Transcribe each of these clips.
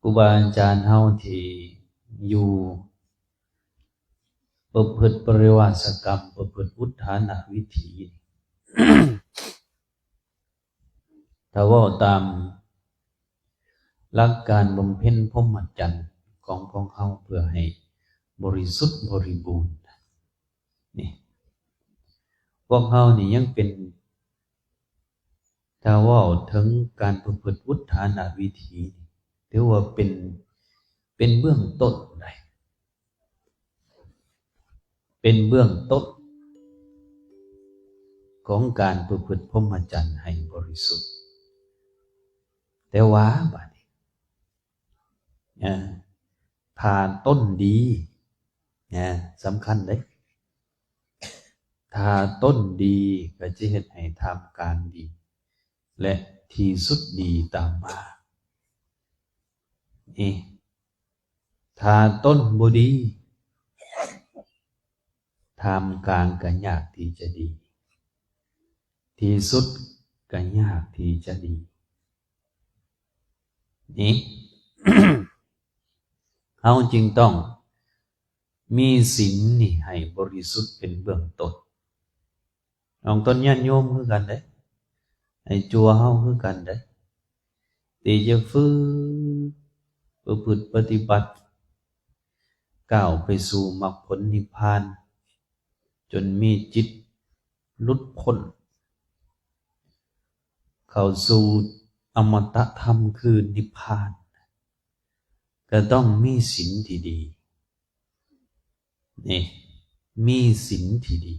ຄູບາອາຈານເຮົາທີ່ຢູ່ປະພຶດປະລິວາສະກຳ ປະພຶດອຸດຖານະວິຖີ ຖ້າເວົ້າຕາມຫຼັກການບຳເພັນພົມມະຈັນຂອງພວກເຮົາ ເພື່ອໃຫ້ບໍລິສຸດບໍລິບູນ ນີ້ ພວກເຮົານີ້ຍັງເປັນ ຖ້າເວົ້າເຖິງການປະພຶດອຸດຖານະວິຖີ ຖືວ່າເປັນ ເປັນເບື້ອງຕົ້ນໃດ ເປັນເບື້ອງຕົ້ນຂອງການປະພຶດພົມມະຈັນໃຫ້ບໍລິສຸດ. ແຕ່ວ່າບາດນີ້ ເອີ ຖ້າຕົ້ນດີ ເອີ ສຳຄັນເດ້. ຖ້າຕົ້ນດີກໍຈະເຮັດໃຫ້ທ່າມກາງດີ ແລະ ທີ່ສຸດດີຕາມມາ. ນີ້ ຖ້າຕົ້ນບໍ່ດີ ທ່າມກາງກໍຍາກທີ່ຈະດີ ທີ່ສຸດກໍຍາກທີ່ຈະດີ. ນີ້ ເຮົາຈຶ່ງຕ້ອງມີສິນນີ້ໃຫ້ບໍລິສຸດເປັນເບື້ອງຕົ້ນ. ອອງຕົນຍາດໂຍມຄືກັນເດ້ ໃຫ້ຈົວເຮົາຄືກັນເດ້ ທີ່ຈະຝຶກປະພຶດປະຕິບັດ ກ້າວໄປສູ່ມັກຜົນນິບພານ ຈົນມີຈິດຫຼຸດພົ້ນ ເຂົ້າສູ່ອະມະຕະທຳຄືນິບພານ ກໍຕ້ອງມີສິນທີ່ດີ. ນີ້ ມີສິນທີ່ດີ.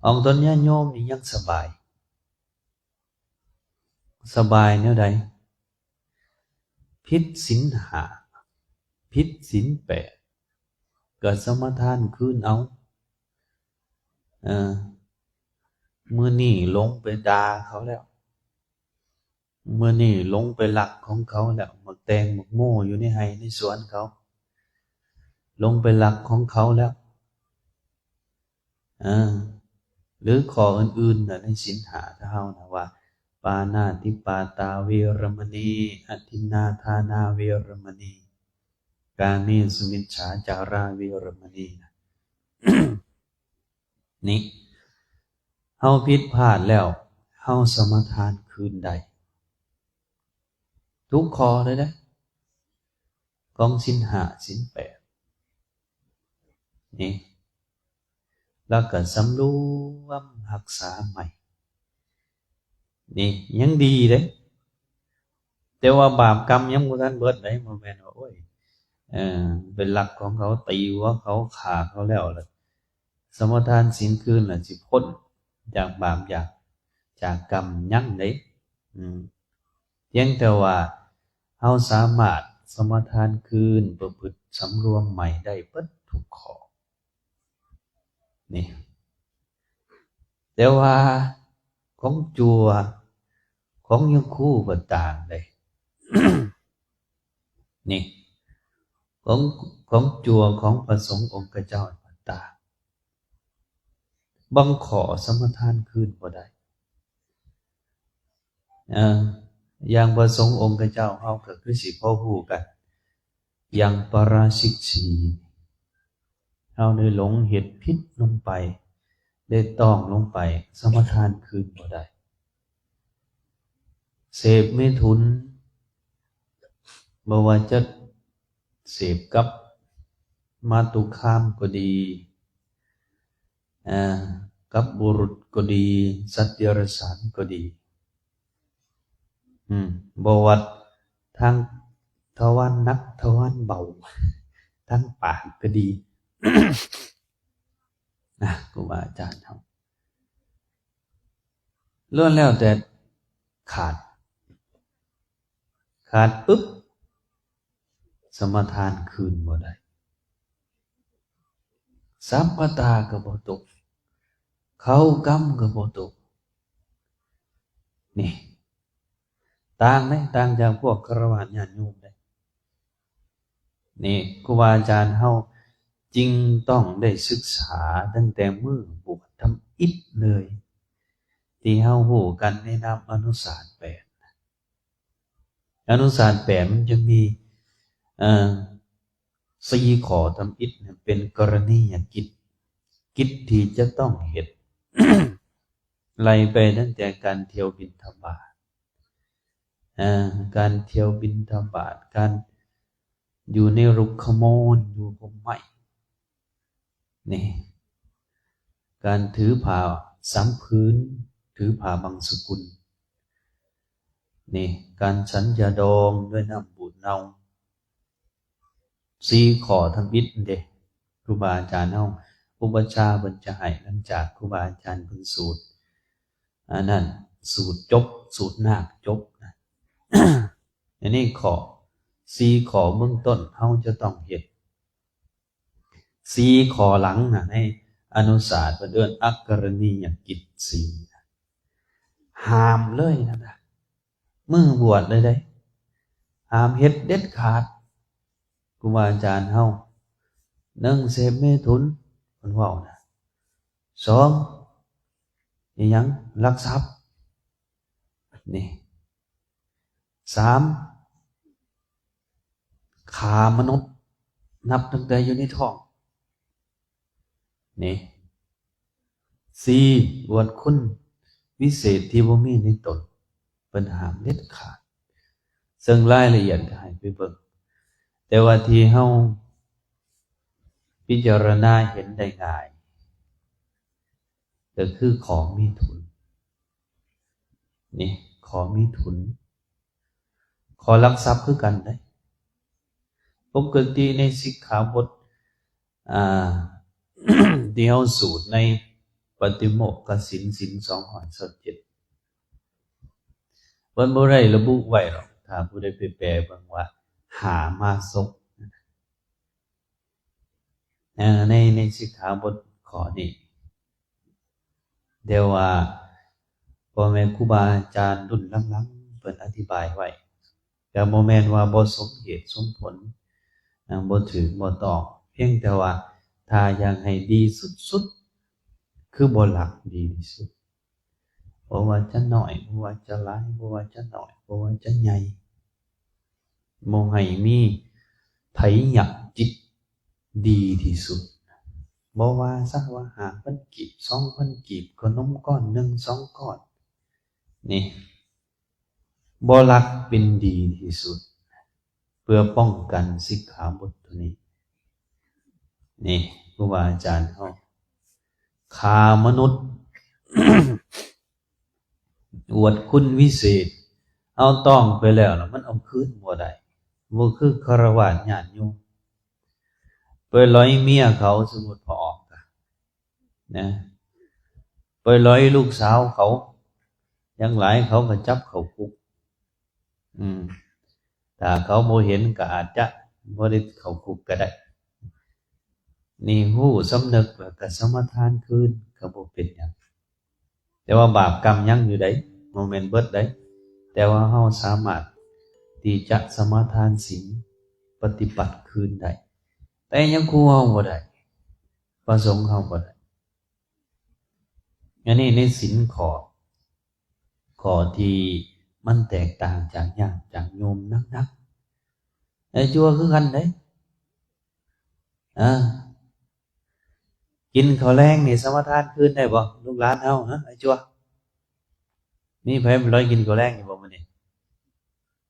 ອອງຕົນຍາດໂຍມນີ້ຍັງສະບາຍ. ສະບາຍແນວໃດ? ຜິດສິນຫ້າ ຜິດສິນແປດ ກໍສະມາທານຄືນເອົາ. ເອີ ມື້ນີ້ຫຼົງໄປດ່າເຂົາແລ້ວ ມື້ນີ້ຫຼົງໄປລັກຂອງເຂົາແລ້ວ ໝາກແຕງໝາກໂມຢູ່ໃນໄຮ່ໃນສວນເຂົາ ຫຼົງໄປລັກຂອງເຂົາແລ້ວ. ເອີ ຫຼືຂໍ້ອື່ນໆນະ ໃນສິນຫ້າເຮົານະວ່າ ປານາຕິປາຕາເວລະມະນີ ອະທິນນາທານາເວລະມະນີ ກາເມສຸມິດສາຈາລາເວລະມະນີນະ. ນີ້ ເຮົາຜິດພາດແລ້ວ ເຮົາສະມາທານຄືນໄດ້ ທຸກຂໍ້ເລີຍເດ້ ຂອງສິນຫ້າ ສິນແປດ ນີ້ ແລ້ວກໍສຳລວມຮັກສາໃໝ່. ນີ້ຍັງດີເດ້ ແຕ່ວ່າບາບກຳຍັງບໍ່ທັນເບິດເດ້. ບໍ່ແມ່ນວ່າ ໂອ້ຍ ເອີ ໄປລັກຂອງເຂົາ ຕີຫົວເຂົາ ຂ້າເຂົາແລ້ວ ລະສະມາທານສິນຄືນ ລະຊິພົ້ນຈາກບາບ ຈາກ ຈາກກຳ ຍັງເດ້. ອືມ ພຽງແຕ່ວ່າເຮົາສາມາດສະມາທານຄືນ ປະພຶດສຳລວມໃໝ່ໄດ້ເບິດທຸກຂໍ້. ນີ້ ແຕ່ວ່າຂອງຈົວ ຂອງຍາຄູບໍ່ຕ່າງເດ້. ນີ້ ຂອງ ຂອງຈົວຂອງພະສົງອົງຄະເຈົ້າບໍ່ຕ່າງ. ບາງຂໍ້ສະມາທານຄືນບໍ່ໄດ້. ເອີ ຢ່າງພະສົງອົງຄະເຈົ້າເຮົາກໍຄືຊິພໍຮູ້ກັນ ຢ່າງປາລາຊິກສີ ເຮົາໄດ້ຫຼົງເຮັດຜິດລົງໄປ ໄດ້ຕ້ອງລົງໄປ ສະມາທານຄືນບໍ່ໄດ້. ເສບເມຖຸນ ບໍ່ວ່າຈະເສບກັບມາຕຸຄາມກໍດີ ເອີ ກັບບຸລຸດກໍດີ ສັດເດຍລະສານກໍດີ ອືມ ບໍ່ວ່າທາງທະວານໜັກ ທະວານເບົາ ທາງປາກກໍດີນະ ຄູບາອາຈານເຮົາ ລ້ວນແລ້ວແຕ່ຂາດ ຂາດປຶບ ສະມາທານຄືນບໍ່ໄດ້ ສັບປະທາກໍບໍ່ຕົກ ເຂົ້າກຳກໍບໍ່ຕົກ. ນີ້ ຕ່າງເດ້ ຕ່າງຈາກພວກຄາລະວາດຍາດໂຍມເດ້. ນີ້ ຄູບາອາຈານເຮົາຈຶ່ງຕ້ອງໄດ້ສຶກສາຕັ້ງແຕ່ມື້ບວດທຳອິດເລີຍ ທີ່ເຮົາຮູ້ກັນໃນນາມອະນຸສານແປດ ອະນຸສາດແປດມັນຈະມີ ເອີ ສີ່ຂໍ້ທຳອິດເປັນກໍລະນີຍະກິດ, ກິດທີ່ຈະຕ້ອງເຮັດ ໄລ່ໄປຕັ້ງແຕ່ການທ່ຽວບິນທະບາດ ເອີ ການທ່ຽວບິນທະບາດ, ການຢູ່ໃນລຸກຂະໂມນ, ຢູ່ພົມໄມ້ ນີ້ ການຖືຜ້າສາມຜືນ, ຖືຜ້າບັງສະກຸນ ນີ້ ການສັນຢາດອງດ້ວຍນ້ຳບູດເນົ່າ. ສີ່ຂໍ້ທຳອິດເດ້ ຄູບາອາຈານເຮົາ ອຸປັດຊາເພິ່ນຈະໃຫ້ ຫຼັງຈາກຄູບາອາຈານເພິ່ນສູດ ອັນນັ້ນ ສູດຈົບ ສູດນາກຈົບນະ. ອັນນີ້ຂໍ້ ສີ່ຂໍ້ເບື້ອງຕົ້ນເຮົາຈະຕ້ອງເຮັດ ສີ່ຂໍ້ຫຼັງນະ ໃນອະນຸສາດເພິ່ນເອີ້ນອັກກະລະນີຍະກິດສີ່ ຫ້າມເລີຍນະ ມື້ບວດເລີຍເດ້ ຫ້າມເຮັດເດັດຂາດ. ຄູບາອາຈານເຮົາ ໜຶ່ງ ເສບເມຖຸນ ເພິ່ນເວົ້ານະ, ສອງ ອີຫຍັງ ລັກຊັບ ນີ້ ສາມ ຂ້າມະນຸດ ນັບຕັ້ງແຕ່ຢູ່ໃນທ້ອງ ນີ້ ສີ່ ອວດຄຸນວິເສດທີ່ບໍ່ມີໃນຕົນ ເພິ່ນຫ້າມເດັດຂາດ, ເຊິ່ງລາຍລະອຽດກໍໃຫ້ໄປເບິ່ງ, ແຕ່ວ່າທີ່ເຮົາພິຈາລະນາເຫັນໄດ້ງ່າຍ ກໍຄືຂໍ້ເມຖຸນ ນີ້ ຂໍ້ເມຕຸນ ຂໍ້ລັກຊັບຄືກັນເດ້. ປົກກະຕິໃນສິກຂາບົດ ອ່າ ທີ່ເຮົາສູດໃນປະຕິໂມກຂະສິນ ສິນສອງຮ້ອຍຊາວເຈັດ ເພິ່ນບໍ່ໄດ້ລະບຸໄວ້ດອກ, ຖ້າຜູ້ໃດໄປແປເບິ່ງວ່າ ຫາມາສົກ ເອີ ໃນ ໃນສິກຂາບົດຂໍ້ນີ້ ແຕ່ວ່າພໍ່ແມ່ຄູບາອາຈານລຸ້ນຫຼັງໆ ເພິ່ນອະທິບາຍໄວ້ ກໍບໍ່ແມ່ນວ່າບໍ່ສົມເຫດສົມຜົນ ນະ ບໍ່ຖືກບໍ່ຕ້ອງ, ພຽງແຕ່ວ່າຖ້າຢາກໃຫ້ດີສຸດໆ ຄືບໍ່ລັກດີທີ່ສຸດ. ບໍ່ວ່າຈະນ້ອຍ ບໍ່ວ່າຈະຫຼາຍ ບໍ່ວ່າຈະນ້ອຍ ບໍ່ວ່າຈະໃຫຍ່ ບໍ່ໃຫ້ມີໄຖຍະຈິດດີທີ່ສຸດ. ບໍ່ວ່າຊະວ່າຫ້າພັນກີບ ສອງພັນກີບ ຂະໜົມກ້ອນໜຶ່ງສອງກ້ອນ ນີ້ ບໍ່ລັກເປັນດີທີ່ສຸດ ເພື່ອປ້ອງກັນສິກຂາບົດໂຕນີ້. ນີ້ ຄູບາອາຈານເຮົາ ຂ້າມະນຸດ ອວດຄຸນວິເສດ ເອົາຕ້ອງໄປແລ້ວລະມັນເອົາຄືນບໍ່ໄດ້ ບໍ່ຄືຄາລະວາດຍາດໂຍມ ໄປຫຼອຍເມຍເຂົາ ສົມມຸດພໍ່ອອກ ນະ ໄປຫຼອຍລູກສາວເຂົາ ຢ່າງຫຼາຍເຂົາກໍຈັບເຂົ້າຄຸກ. ອືມ ຖ້າເຂົາບໍ່ເຫັນກໍອາດຈະບໍ່ໄດ້ເຂົ້າຄຸກກໍໄດ້. ນີ້ຮູ້ສຳນຶກແລ້ວກໍສະມາທານຄືນກໍບໍ່ເປັນຫຍັງ. ແຕ່ວ່າບາບກຳຍັງຢູ່ໃດ໋ ບໍ່ແມ່ນເບິດໃດ໋ ແຕ່ວ່າເຮົາສາມາດທີ່ຈະສະມາທານສິນ ປະຕິບັດຄືນໄດ້ ແຕ່ຍາຄູເຮົາບໍ່ໄດ້ ພະສົງເຮົາບໍ່ໄດ້. ອັນນີ້ໃນສິນຂໍ້ ຂໍ້ທີ່ມັນແຕກຕ່າງຈາກຍາດຈາກໂຍມໜັກໆ. ໄອ້ຈົວຄືກັນເດ້ ເອີ ກິນເຂົ້າແລງນີ້ສະມາທານຄືນໄດ້ບໍ່ ລູກຫຼານເຮົາ? ຮະ ໄອ້ຈົວ ມີໃຜໄປລອຍກິນເຂົ້າແລງຢູ່ບໍ່ມື້ນີ້?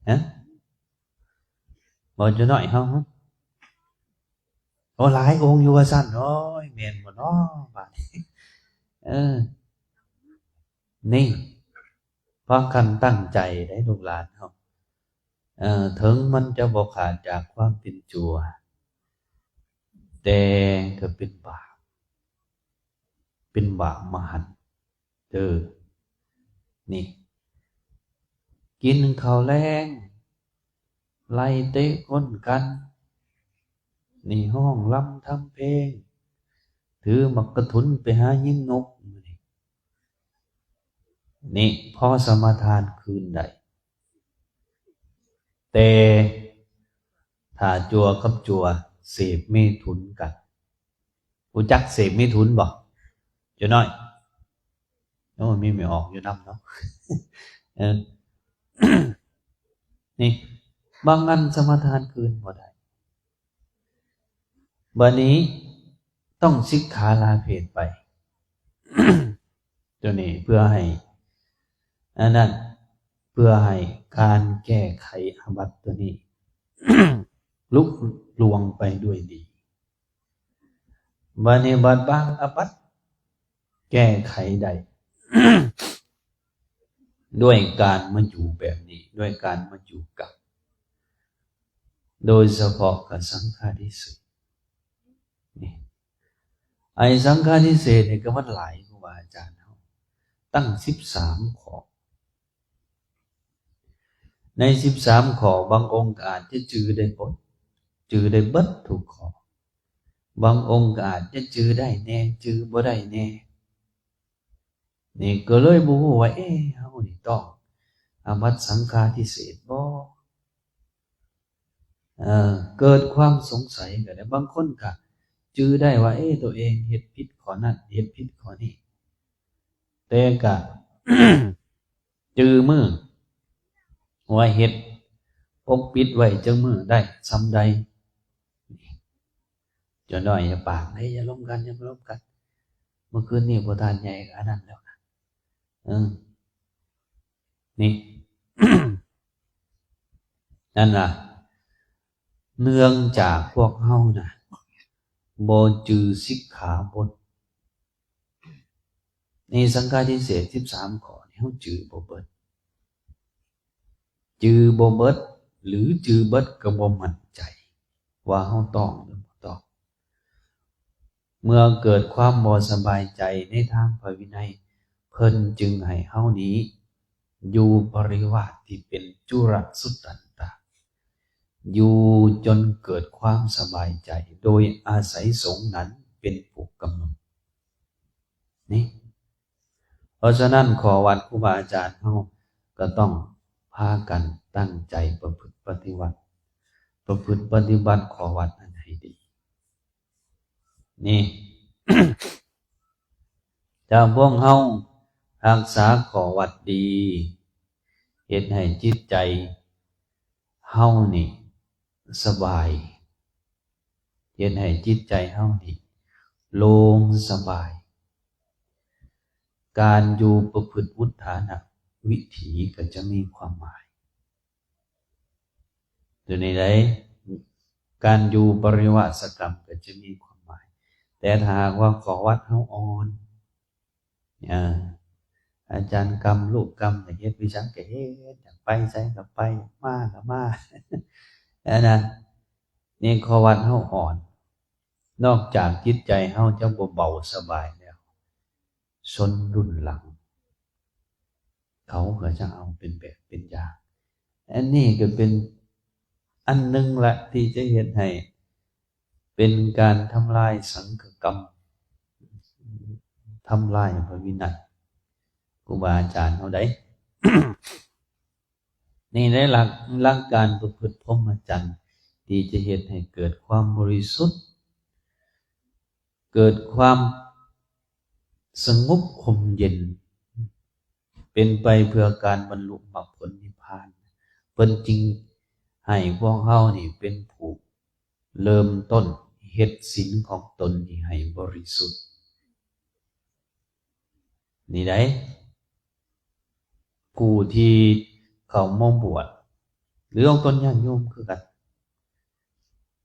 ຮະ ບໍ່ ຈຸນ້ອຍເຮົາ ຮະ ໂອ້ ຫຼາຍອົງຢູ່ວ່າຊັ້ນ. ໂອ້ຍ ແມ່ນບໍ່ນໍບາດນີ້? ເອີ ນີ້ ພາກັນຕັ້ງໃຈໄດ໋ ລູກຫຼານເຮົາ. ເອີ ເຖິງມັນຈະບໍ່ຂາດຈາກຄວາມເປັນຈົວ ແຕ່ກໍເປັນບາບ ເປັນບາບມະຫັນເດີ. ນີ້ ກິນເຂົ້າແລງ ໄລ່ເຕະກົ້ນກັນ ນີ້ ຮ້ອງລຳທຳເພງ ຖືໝາກກະທຸນໄປຫາຍິງນົກ ນີ້ ພໍສະມາທານຄືນໄດ້. ແຕ່ຖ້າຈົວກັບຈົວເສບເມຖຸນກັນ ຮູ້ຈັກເສບເມຖຸນບໍ່ ຈຸນ້ອຍ? ໂອ້ ມີແມ່ອອກຢູ່ນຳເນາະ. ເອີ ນີ້ ບາງອັນສະມາທານຄືນບໍ່ໄດ້. ບັດນີ້ຕ້ອງສິກຂາລາເພດໄປ ຕົວນີ້ເພື່ອໃຫ້ ອັນນັ້ນ ເພື່ອໃຫ້ການແກ້ໄຂອາບັດຕົວນີ້ ລຸລ່ວງໄປດ້ວຍດີ. ບັດນີ້ບັດບາງອາບັດແກ້ໄຂໄດ້ ດ້ວຍການມາຢູ່ແບບນີ້ ດ້ວຍການມາຢູ່ກັບ ໂດຍສະເພາະກັບສັງຄາທິເສດນີ້. ໄອ້ສັງຄາທິເສດນີ້ກໍມັນຫຼາຍ ຄູບາອາຈານເຮົາຕັ້ງສິບສາມຂໍ້. ໃນສິບສາມຂໍ້ ບາງອົງກໍອາດຈະຈື່ໄດ້ໝົດ ຈື່ໄດ້ເບິດທຸກຂໍ້, ບາງອົງກໍອາດຈະຈື່ໄດ້ແດ່ ຈື່ບໍ່ໄດ້ແດ່. ນີ້ກໍເລີຍບໍ່ຮູ້ວ່າ ເອ ເຮົານີ້ຕ້ອງອາບັດສັງຄາທິເສດບໍ່? ເອີ ເກີດຄວາມສົງໄສກໍໄດ້. ບາງຄົນກໍຈື່ໄດ້ວ່າ ເອ ຕົວເອງເຮັດຜິດຂໍ້ນັ້ນ ເຮັດຜິດຂໍ້ນີ້ ແຕ່ກະຈື່ມື້ວ່າເຮັດປົກປິດໄວ້ຈັກມື້ໄດ້ສ່ຳໃດ. ເຈົ້ານ້ອຍຢ່າປາກເດ້ ຢ່າລົມກັນ ຢ່າລົມກັນ. ເມື່ອຄືນນີ້ບໍ່ທານໃຫຍ່ອັນນັ້ນແລ້ວນະ. ເອີ ນີ້ ນັ້ນລະ ເນື່ອງຈາກພວກເຮົານະ ບໍ່ຈື່ສິກຂາບົດ. ໃນສັງຄາທິເສດສິບສາມຂໍ້ນີ້ ເຮົາຈື່ບໍ່ເບິດ ຈື່ບໍ່ເບິດ ຫຼື ຈື່ເບິດກໍບໍ່ໝັ້ນໃຈວ່າເຮົາຕ້ອງ ຫຼື ບໍ່ຕ້ອງ. ເມື່ອເກີດຄວາມບໍ່ສະບາຍໃຈໃນທາງພະວິໄນ ເພິ່ນຈຶ່ງໃຫ້ເຮົານີ້ຢູ່ປະລິວາດທີ່ເປັນຈຸລະສຸດຕັນຕະ ຢູ່ຈົນເກີດຄວາມສະບາຍໃຈ ໂດຍອາໄສສົງນັ້ນເປັນຜູ້ກຳນົດນີ້. ເພາະສະນັ້ນ ຂໍ້ວັດຄູບາອາຈານເຮົາກໍຕ້ອງພາກັນຕັ້ງໃຈປະພຶດປະຕິບັດ ປະພຶດປະຕິບັດຂໍ້ວັດນັ້ນໃຫ້ດີ. ນີ້ ຖ້າພວກເຮົາຮັກສາຂໍ້ວັດດີ ເຮັດໃຫ້ຈິດໃຈເຮົານີ້ສະບາຍ ເຮັດໃຫ້ຈິດໃຈເຮົານີ້ໂລ່ງສະບາຍ, ການຢູ່ປະພຶດວຸດທານະວິຖີກໍຈະມີຄວາມໝາຍ. ຢູ່ໃນໃດ ການຢູ່ປະລິວາສະກຳກໍຈະມີຄວາມໝາຍ. ແຕ່ຖ້າຫາກວ່າຂໍ້ວັດເຮົາອ່ອນ ອາ ອາຈານກຳ ລູກກຳ ຢາກເຮັດວິສັງກະເຮັດ, ຢາກໄປໃສກໍໄປ, ຢາກມາກໍມາ ອັນນັ້ນ ນີ້ຂໍ້ວັດເຮົາອ່ອນ. ນອກຈາກຈິດໃຈເຮົາຈະບໍ່ເບົາສະບາຍແລ້ວ, ຊົນລຸ້ນຫຼັງ ເຂົາກໍຈະເອົາເປັນແບບເປັນຢ່າງ. ອັນນີ້ກໍເປັນອັນໜຶ່ງລະ ທີ່ຈະເຮັດໃຫ້ເປັນການທຳລາຍສັງຄະກຳ, ທຳລາຍພະວິໄນຄູບາອາຈານເຮົາໄດ໋. ນີ້ແຫຼະຫຼັກ, ຫຼັກການປະພຶດພົມມະຈັນ ທີ່ຈະເຮັດໃຫ້ເກີດຄວາມບໍລິສຸດ, ເກີດຄວາມສະຫງົບຮົ່ມເຢັນ, ເປັນໄປເພື່ອການບັນລຸມັກຜົນນິບພານ. ເພິ່ນຈຶ່ງໃຫ້ພວກເຮົານີ້ເປັນຜູ້ເລີ່ມຕົ້ນເຮັດສິນຂອງຕົນນີ້ໃຫ້ບໍລິສຸດ. ນີ້ໃດ໋ ຜູ້ທີ່ເຂົ້າມາບວດ ຫຼື ອອກຕົນຍາດໂຍມຄືກັນ,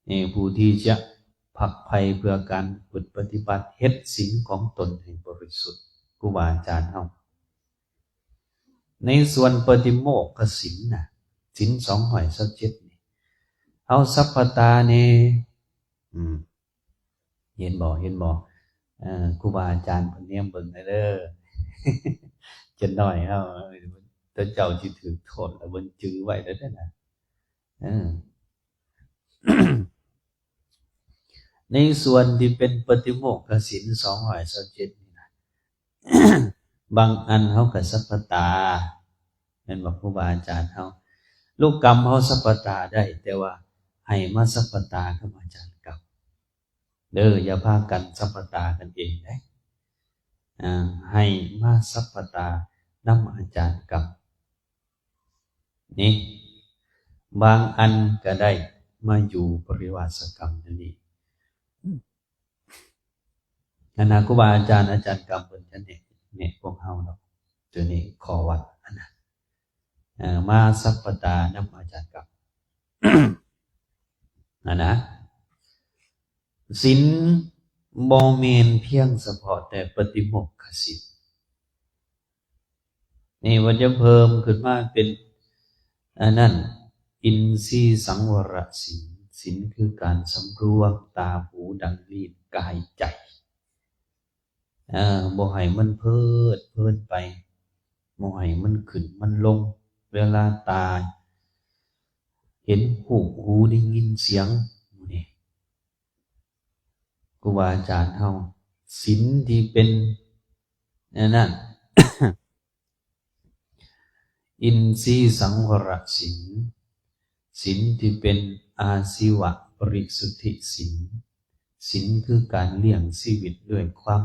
ເອີ ຜູ້ທີ່ຈະຝັກໃຝ່ເພື່ອການປະພຶດປະຕິບັດ ເຮັດສິນຂອງຕົນໃຫ້ບໍລິສຸດ, ຄູບາອາຈານເຮົາ. ໃນສ່ວນປະຕິໂມກຂະສິນນະ, ສິນສອງຮ້ອຍຊາວເຈັດນີ້ ເຮົາສັບພະຕາແດ່, ອືມ ເຫັນບໍ່ ເຫັນບໍ່? ເອີ ຄູບາອາຈານເພິ່ນແນມເບິ່ງແດ່ເດີ ຈະໜ້ອຍເຮົາ ເອີ ເຈົ້າຊິຖືກໂທດລະ ເບິ່ງຈື່ໄວ້ແລ້ວເດີນະ. ເອີ ໃນສ່ວນທີ່ເປັນປະຕິໂມກຂະສິນສອງຮ້ອຍຊາວເຈັດນີ້ນະ ບາງອັນເຮົາກໍສັບພະຕາ ແມ່ນບໍ່ ຄູບາອາຈານເຮົາ? ລູກກຳເຮົາສັບພະຕາໄດ້ ແຕ່ວ່າໃຫ້ມາສັບພະຕາກັບອາຈານກຳເດີ, ຢ່າພາກັນສັບພະຕາກັນເອງເດ້. ອາ ໃຫ້ມາສັບພະຕານຳອາຈານກຳ. ນີ້ ເ ບາງອັນກໍໄດ້ມາຢູ່ປະລິວາສະກຳຢູ່ນີ້. ອັນນະ ຄູບາອາຈານ ອາຈານກຳເພິ່ນຈະແນະ ແນະພວກເຮົາດອກ ຕົວນີ້ຂໍ້ວັດອັນນະ ເອີ ມາສັບປະຕານຳອາຈານກຳ ອັນນະ. ສິນບໍ່ແມ່ນພຽງສະເພາະແຕ່ປະຕິໂມກຂະສິນ. ນີ້ວ່າຈະເພີ່ມຂຶ້ນມາເປັນອັນນັ້ນ ອິນຊີສັງວະລະສິນ. ສິນຄືການສຳລວມຕາ, ຫູ, ດັງ, ລີ້ນ, ກາຍ, ໃຈ. ເອີ ບໍ່ໃຫ້ມັນເພີດເພີນໄປ, ບໍ່ໃຫ້ມັນຂຶ້ນມັນລົງ. ເວລາຕາເຫັນຮູບ, ຫູໄດ້ຍິນສຽງ, ນີ້ ຄູບາອາຈານເຮົາ ສິນທີ່ເປັນອັນນັ້ນ ອິນຊີສັງວະລະສິນ, ສິນທີ່ເປັນອາຊີວະບໍລິສຸດທິສິນ. ສິນຄືການລ້ຽງຊີວິດດ້ວຍຄວາມ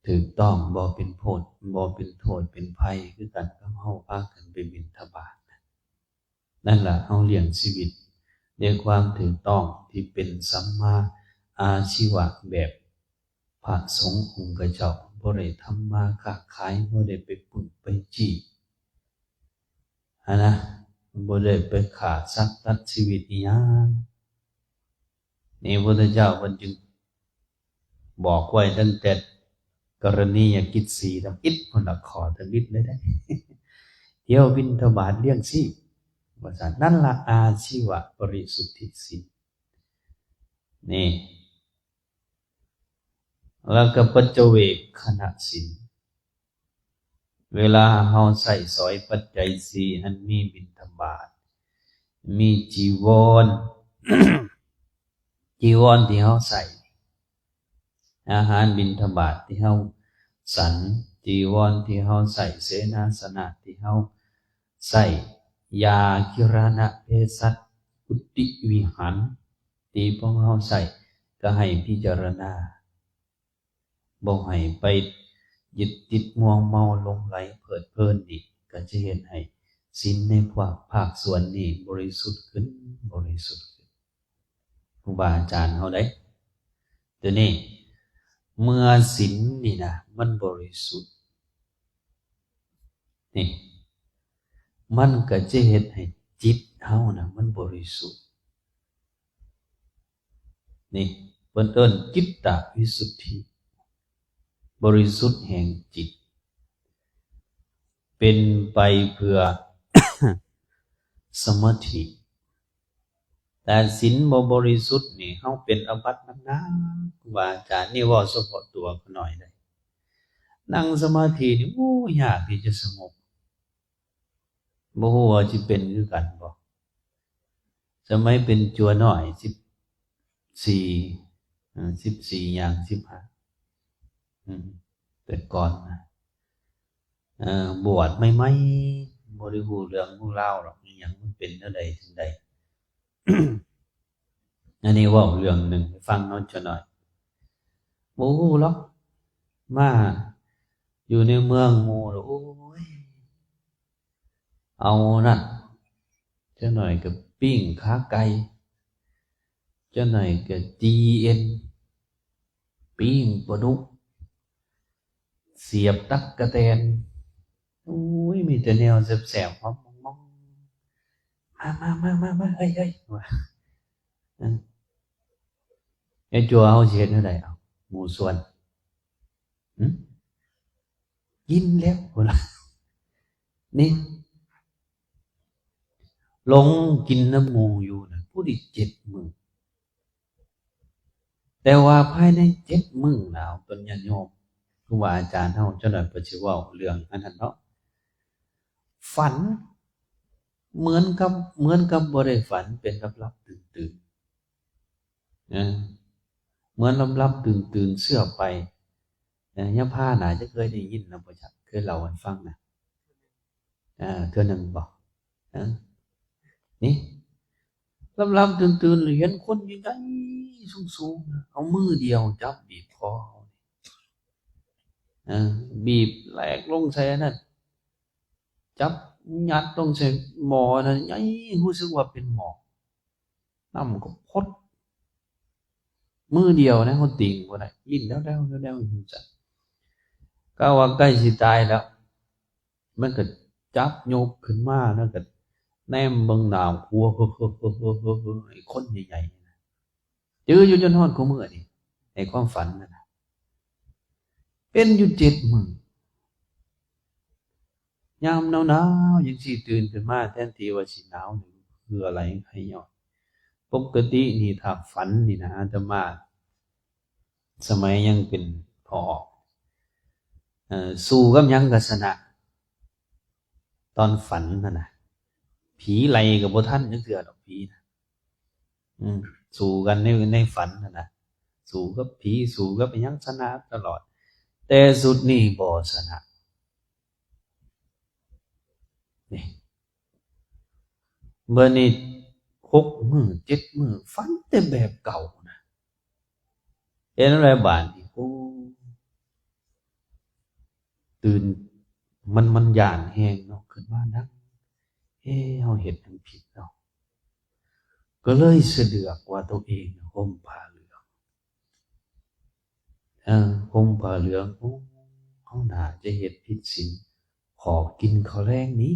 ຖືກຕ້ອງ, ບໍ່ເປັນໂທດ, ບໍ່ເປັນໂທດເປັນໄພ, ຄືກັນກັບເຮົາພາກັນໄປບິນທະບາດ. ນັ້ນລະ ເຮົາລ້ຽງຊີວິດດ້ວຍຄວາມຖືກຕ້ອງທີ່ເປັນສຳມາອາຊີວະ ແບບພະສົງອົງຄະເຈົ້າ ບໍ່ໄດ້ທຳມາຄ້າຂາຍ, ບໍ່ໄດ້ໄປປຸ້ນໄປຈີ້ຫັ້ນນະ, ບໍ່ໄດ້ໄປຂ້າສັດຕັດຊີວິດອີ່ຫຍັງ. ນີ້ ພຸດທະເຈົ້າເພິ່ນຈຶ່ງບອກໄວ້ຕັ້ງແຕ່ກໍລະນີຍະກິດສີ່ທຳອິດພຸ້ນລະ, ຂໍ້ທຳອິດເລີຍເດ້, ທ່ຽວບິນທະບາດລ້ຽງຊີບ ວ່າຊັ້ນ. ນັ້ນລະ ອາຊີວະບໍລິສຸດທິສິນ ນີ້. ແລ້ວກໍປັດຈະເວກຂະນະສິນ. ເວລາເຮົາໃຊ້ສອຍປັດໄຈສີ່ ອັນມີບິນທະບາດ, ມີຈີວອນ, ຈີວອນທີ່ເຮົາໃຊ້, ອາຫານບິນທະບາດທີ່ເຮົາສັນ, ຈີວອນທີ່ເຮົາໃຊ້, ເສນາສະນະທີ່ເຮົາໃຊ້, ຢາກິລະນະເພສັດ, ກຸຕິວິຫານທີ່ພວກເຮົາໃຊ້, ກໍໃຫ້ພິຈາລະນາ. ບໍ່ໃຫ້ໄປຍຶດຕິດມົວເມົາຫຼົງໄຫຼເພີດເພີນນີ້ ກໍຈະເຮັດໃຫ້ສິນໃນພວກພາກສ່ວນນີ້ບໍລິສຸດຂຶ້ນ, ບໍລິສຸດຂຶ້ນ. ຄູບາອາຈານເຮົາໄດ໋ ຕົວນີ້ ເມື່ອສິນນີ້ນະ ມັນບໍລິສຸດ ນີ້ ມັນກໍຈະເຮັດໃຫ້ຈິດເຮົານະ ມັນບໍລິສຸດ. ນີ້ ເພິ່ນເອີ້ນຈິດຕະວິສຸດທິ, ບໍລິສຸດແຫ່ງຈິດ, ເປັນໄປເພື່ອສະມາທິ. ແຕ່ສິນບໍ່ບໍລິສຸດນີ້ ເຮົາເປັນອາບັດໜັກໆ. ຄູບາອາຈານນີ້ເວົ້າສະເພາະຕົວຂ້ານ້ອຍໄດ໋. ນັ່ງສະມາທິນີ້ ໂອ້ ຍາກທີ່ຈະສະຫງົບ. ບໍ່ຮູ້ວ່າຊິເປັນຄືກັນບໍ່? ສະໄໝເປັນຈົວນ້ອຍ ສິບສີ່ ເອີ ສິບສີ່ຍ່າງສິບຫ້າ ອືມ ແຕ່ກ່ອນນະ ເອີ ບວດໃໝ່ໆ ບໍ່ໄດ້ຮູ້ເລື່ອງຮູ້ລາວດອກ ອີຫຍັງມັນເປັນແນວໃດຈັ່ງໃດ. ອັນນີ້ເວົ້າເລື່ອງໜຶ່ງໃຫ້ຟັງເນາະ ຈັກໜ້ອຍ. ບໍ່ຮູ້ຫຼອກ ມາຢູ່ໃນເມືອງໝູ່ແລ້ວ ໂອ້ຍ ເອົານັ້ນ ຈັກໜ້ອຍກໍປີ້ງຂາໄກ່, ຈັກໜ້ອຍກໍຈີ່ເອັນ, ປີ້ງປາດຸກ, ສຽບຕັກກະແຕນ. ໂອ້ຍ ມີແຕ່ແນວແຊບໆ ຫອມມອງໆ. ມາໆໆໆ ເອີຍໆ ວ່າ ເອີ ໄອ້ຈົວເຮົາຊິເຮັດແນວໃດ? ເອົາ ໝູ່ຊວນ ຫຶ ກິນແລ້ວ ພຸ້ນລະ ນີ້ ຫຼົງກິນນຳໝູ່ຢູ່ນະ ຜູ້ທີ່ເຈັດມື້. ແຕ່ວ່າພາຍໃນເຈັດມື້ນະ ເພິ່ນ ຍາດໂຍມ ຄູບາອາຈານເຮົາ ເຈົ້າໜ້ອຍເພິ່ນຊິເວົ້າເລື່ອງອັນນັ້ນເນາະ ຝັນເໝືອນກັບ ເໝືອນກັບບໍ່ໄດ້ຝັນ ເປັນຫຼັບໆຕື່ນໆ ເອີ ເໝືອນຫຼັບໆຕື່ນໆເຊື່ອໄປ. ເອີ ຍາພາໜ້າຈະເຄີຍໄດ້ຍິນນະ ບໍ່ຈັກ ເຄີຍເລົ່າໃຫ້ຟັງນະ. ເອີ ເທື່ອໜຶ່ງບໍ? ເອີ ນີ້ ຫຼັບໆຕື່ນໆ ເຫັນຄົນໃຫຍ່ໆສູງໆ ເອົາມືດຽວຈັບບີບຄໍ ເອີ ບີບແຫຼກລົງໃສ່ອັນນັ້ນ ຈັບ ຍັດລົງໃສ່ໝໍ້ນັ້ນໃຫຍ່ ຮູ້ສຶກວ່າເປັນໝໍ້ ນ້ຳກໍພົດ ມືດຽວນະ ເຮົາຕີງບໍ່ໄດ້ ຫຼິ້ນແລ້ວໆ ແລ້ວໆຢູ່ຊັ້ນ ກະວ່າໃກ້ຊິຕາຍແລ້ວ ມັນກໍຈັບຍົກຂຶ້ນມາ ແລ້ວກໍແນມເບິ່ງໜ້າຜົວ ເຮີ້ໆໆໆ ໄອ້ຄົນໃຫຍ່ໆ ຈື່ຢູ່ຈົນຮອດຄູ່ມື້ນີ້ ໃນຄວາມຝັນນັ້ນນະ ເປັນຢູ່ເຈັດມື້ ຍາມໜາວໆຈັ່ງຊີ້ ຕື່ນຂຶ້ນມາ ແທນທີ່ວ່າຊິໜາວນີ້ ເຫື່ອໄຫຼໄຄຍ້ອຍ ປົກກະຕິນີ້ຖ້າຝັນນີ້ນະ ອາດຕະມາ ສະໄໝຍັງເປັນພໍ່ອອກ ເອີ ສູ້ກັບຫຍັງກໍຊະນະ ຕອນຝັນຫັ້ນນະ ຜີໄລ່ກໍບໍ່ທັນຈັກເທື່ອດອກ ຜີນະ ອືມ ສູ້ກັນໃນ ໃນຝັນຫັ້ນນະ ສູ້ກັບຜີ ສູ້ກັບຫຍັງຊະນະຕະຫຼອດ ແຕ່ຊຸດນີ້ບໍ່ຊະນະ ນີ້ ບາດນີ້ຫົກມື້ເຈັດມື້ ຝັນແຕ່ແບບເກົ່ານະ ເຮັດແນວໃດບາດນີ້ ໂອ້ ຕື່ນ ມັນ ມັນຢ້ານແຮງເນາະ ຂຶ້ນມານັ່ງ ເອ ເຮົາເຮັດຫຍັງຜິດເນາະ ກໍເລີຍສະເລືອກວ່າໂຕເອງຫົ່ມຜ້າເຫຼືອງ ເອີ ຫົ່ມຜ້າເຫຼືອງ ໂອ້ ເຮົາໜ້າຈະເຮັດຜິດສິນ ຂໍກິນເຂົ້າແລງນີ້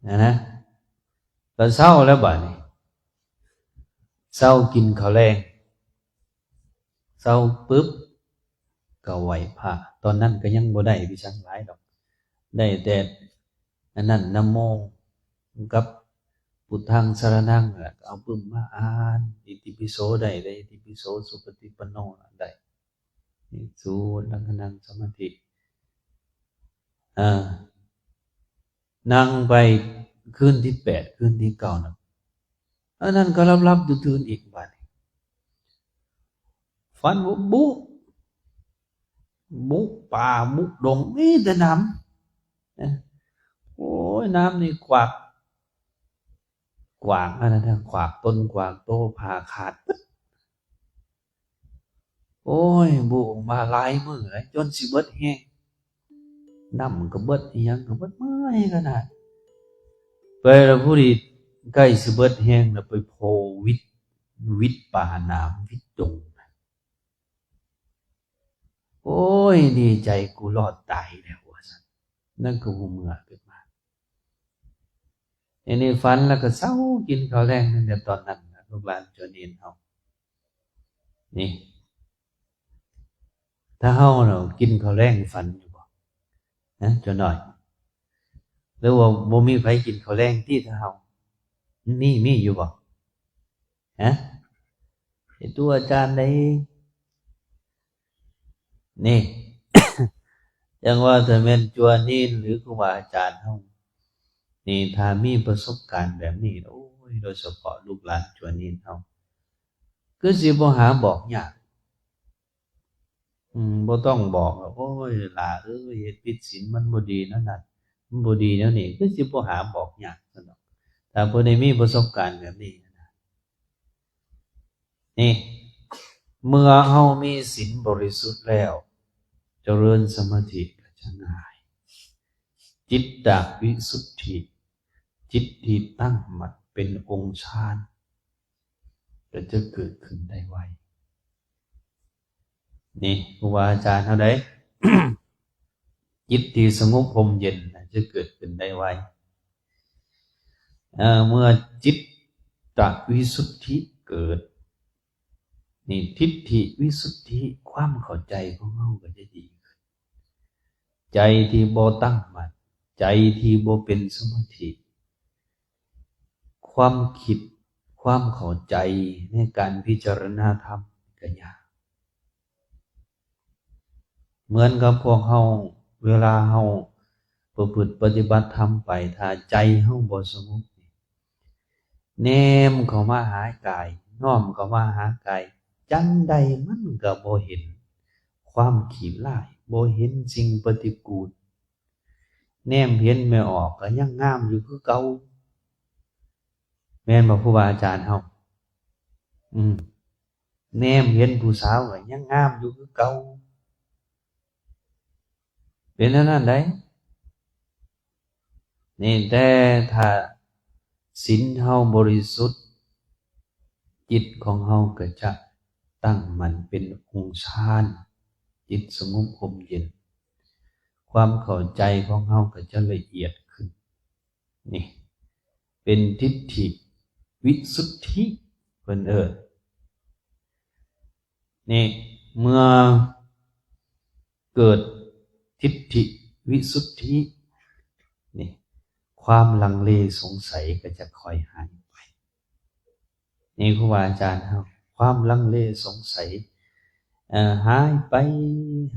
ນະ ນະ ກໍເຊົາແລ້ວບາດນີ້ ເຊົາກິນເຂົ້າແລງ ເຊົາປຶບ ກໍໄຫວ້ພະ ຕອນນັ້ນກໍຍັງບໍ່ໄດ້ວິສັງຫຼາຍດອກ ໄດ້ແຕ່ອັນນັ້ນ ນະໂມ ກັບ ພຸດທັງສະລະນັງ ແລ້ວກໍເອົາປຶ້ມມາອ່ານ ອິຕິປິໂສໄດ້ ໄດ້ອິຕິປິໂສ ສຸປະຕິປັນໂນ ໄດ້ ນີ້ສູດ ແລ້ວກໍນັ່ງສະມາທິ ເອີ ນັ່ງໄປຄືນທີແປດ ຄືນທີເກົ້ານະ ອັນນັ້ນກໍຫຼັບໆຕື່ນໆອີກບາດນີ້ ຝັນວ່າບຸ ບຸປ່າບຸດົງ ມີແຕ່ໜາມ ໂອ້ຍ ໜາມນີ້ກວາກ ກວາກອັນນັ້ນ ກວາກຕົນກວາກໂຕ ຜ້າຂາດເບິດ ໂອ້ຍ ບຸອອກມາຫຼາຍມື້ແລ້ວ ຈົນຊິເບິດແຮງ ນ້ຳກໍເບິດ ອີ່ຫຍັງກໍເບິດ ເມື່ອຍຂະໜາດ ໄປແລ້ວ ພໍດີໃກ້ຊິເບິດແຮງແລ້ວ ໄປໂພວິດ ວິດປ່າໜາມ ວິດດົງ ໂອ້ຍ ດີໃຈ ກູລອດຕາຍແລ້ວ ວ່າຊັ້ນ ນັ້ນກໍຮູ້ເມື່ອຂຶ້ນມາ ອັນນີ້ຝັນແລ້ວກໍເຊົາກິນເຂົ້າແລງຕັ້ງແຕ່ຕອນນັ້ນນະ ລູກຫຼານຈວນເນນເຮົາ ນີ້ ຖ້າເຮົາເນາະ ກິນເຂົ້າແລງຝັນຢູ່ບໍ່ ຮະ ຈວນນ້ອຍ ຫຼືວ່າບໍ່ມີໃຜກິນເຂົ້າແລງຕິ ຖ້າເຮົາ ມີ ມີຢູ່ບໍ່ ຮະ ເຮັດຕົວອາຈານໄດ້ ນີ້ ຈັ່ງວ່າຖ້າແມ່ນຈົວນີນ ຫຼື ຄູບາອາຈານເຮົານີ້ ຖ້າມີປະສົບການແບບນີ້ ໂອ້ຍ ໂດຍສະເພາະລູກຫຼານຈົວນີນເຮົາ ຄືຊິບໍ່ຫາບອກຍາກ ອືມ ບໍ່ຕ້ອງບອກ ໂອ້ຍ ຫຼ້າເອີຍ ເຮັດຜິດສິນ ມັນບໍ່ດີແນວນັ້ນ ມັນບໍ່ດີແນວນີ້ ຄືຊິບໍ່ຫາບອກຍາກຊັ້ນດອກ ຖ້າຜູ້ໃດມີປະສົບການແບບນີ້ນະ ນີ້ ເມື່ອເຮົາມີສິນບໍລິສຸດແລ້ວ ຈະເລີນສະມາທິກໍຈະງ່າຍ ຈິດຕະວິສຸດທິ ຈິດທີ່ຕັ້ງໝັ້ນເປັນອົງฌານ ກໍຈະເກີດຂຶ້ນໄດ້ໄວ ນີ້ ຄູບາອາຈານເຮົາໃດ ຈິດທີ່ສະຫງົບຮົ່ມເຢັນນະ ຈະເກີດຂຶ້ນໄດ້ໄວ ເອີ ເມື່ອຈິດຕະວິສຸດທິເກີດ ນີ້ ທິດຖິວິສຸດທິ ຄວາມເຂົ້າໃຈຂອງເຮົາກໍຈະດີຂຶ້ນ ໃຈທີ່ບໍ່ຕັ້ງໝັ້ນ ໃຈທີ່ບໍ່ເປັນສະມາທິ ຄວາມຄິດ ຄວາມເຂົ້າໃຈໃນການພິຈາລະນາທຳກໍຍາກ ເໝືອນກັບພວກເຮົາ ເວລາເຮົາປະພຶດປະຕິບັດທຳໄປ ຖ້າໃຈເຮົາບໍ່ສະຫງົບ ແນມເຂົ້າມາຫາກາຍ ນ້ອມເຂົ້າມາຫາກາຍ ຈັ່ງໃດມັນກໍບໍ່ເຫັນຄວາມຂີ້ລ້າຍ ບໍ່ເຫັນສິ່ງປະຕິກູນ ແນມເຫັນແມ່ອອກກໍຍັງງາມຢູ່ຄືເກົ່າ ແມ່ນບໍ່ ຄູບາອາຈານເຮົາ? ອືມ ແນມເຫັນຜູ້ສາວກໍຍັງງາມຢູ່ຄືເກົ່າ ເປັນແນວນັ້ນໃດ ນີ້ ແຕ່ຖ້າສິນເຮົາບໍລິສຸດ ຈິດຂອງເຮົາກໍຈະຕັ້ງໝັ້ນເປັນອົງຊານ, ຈິດສະຫງົບຮົ່ມເຢັນ, ຄວາມເຂົ້າໃຈຂອງເຮົາກໍຈະລະອຽດຂຶ້ນ. ນີ້ເປັນທິດຖິວິສຸດທິ ເພິ່ນເອີ້ນ. ນີ້ເມື່ອເກີດທິດຖິວິສຸດທິ ນີ້ ຄວາມລັງເລສົງໄສກໍຈະຄ່ອຍຫາຍໄປ. ນີ້ ຄູບາອາຈານເຮົາ ຄວາມລັງເລສົງໄສ ເອີ ຫາຍໄປ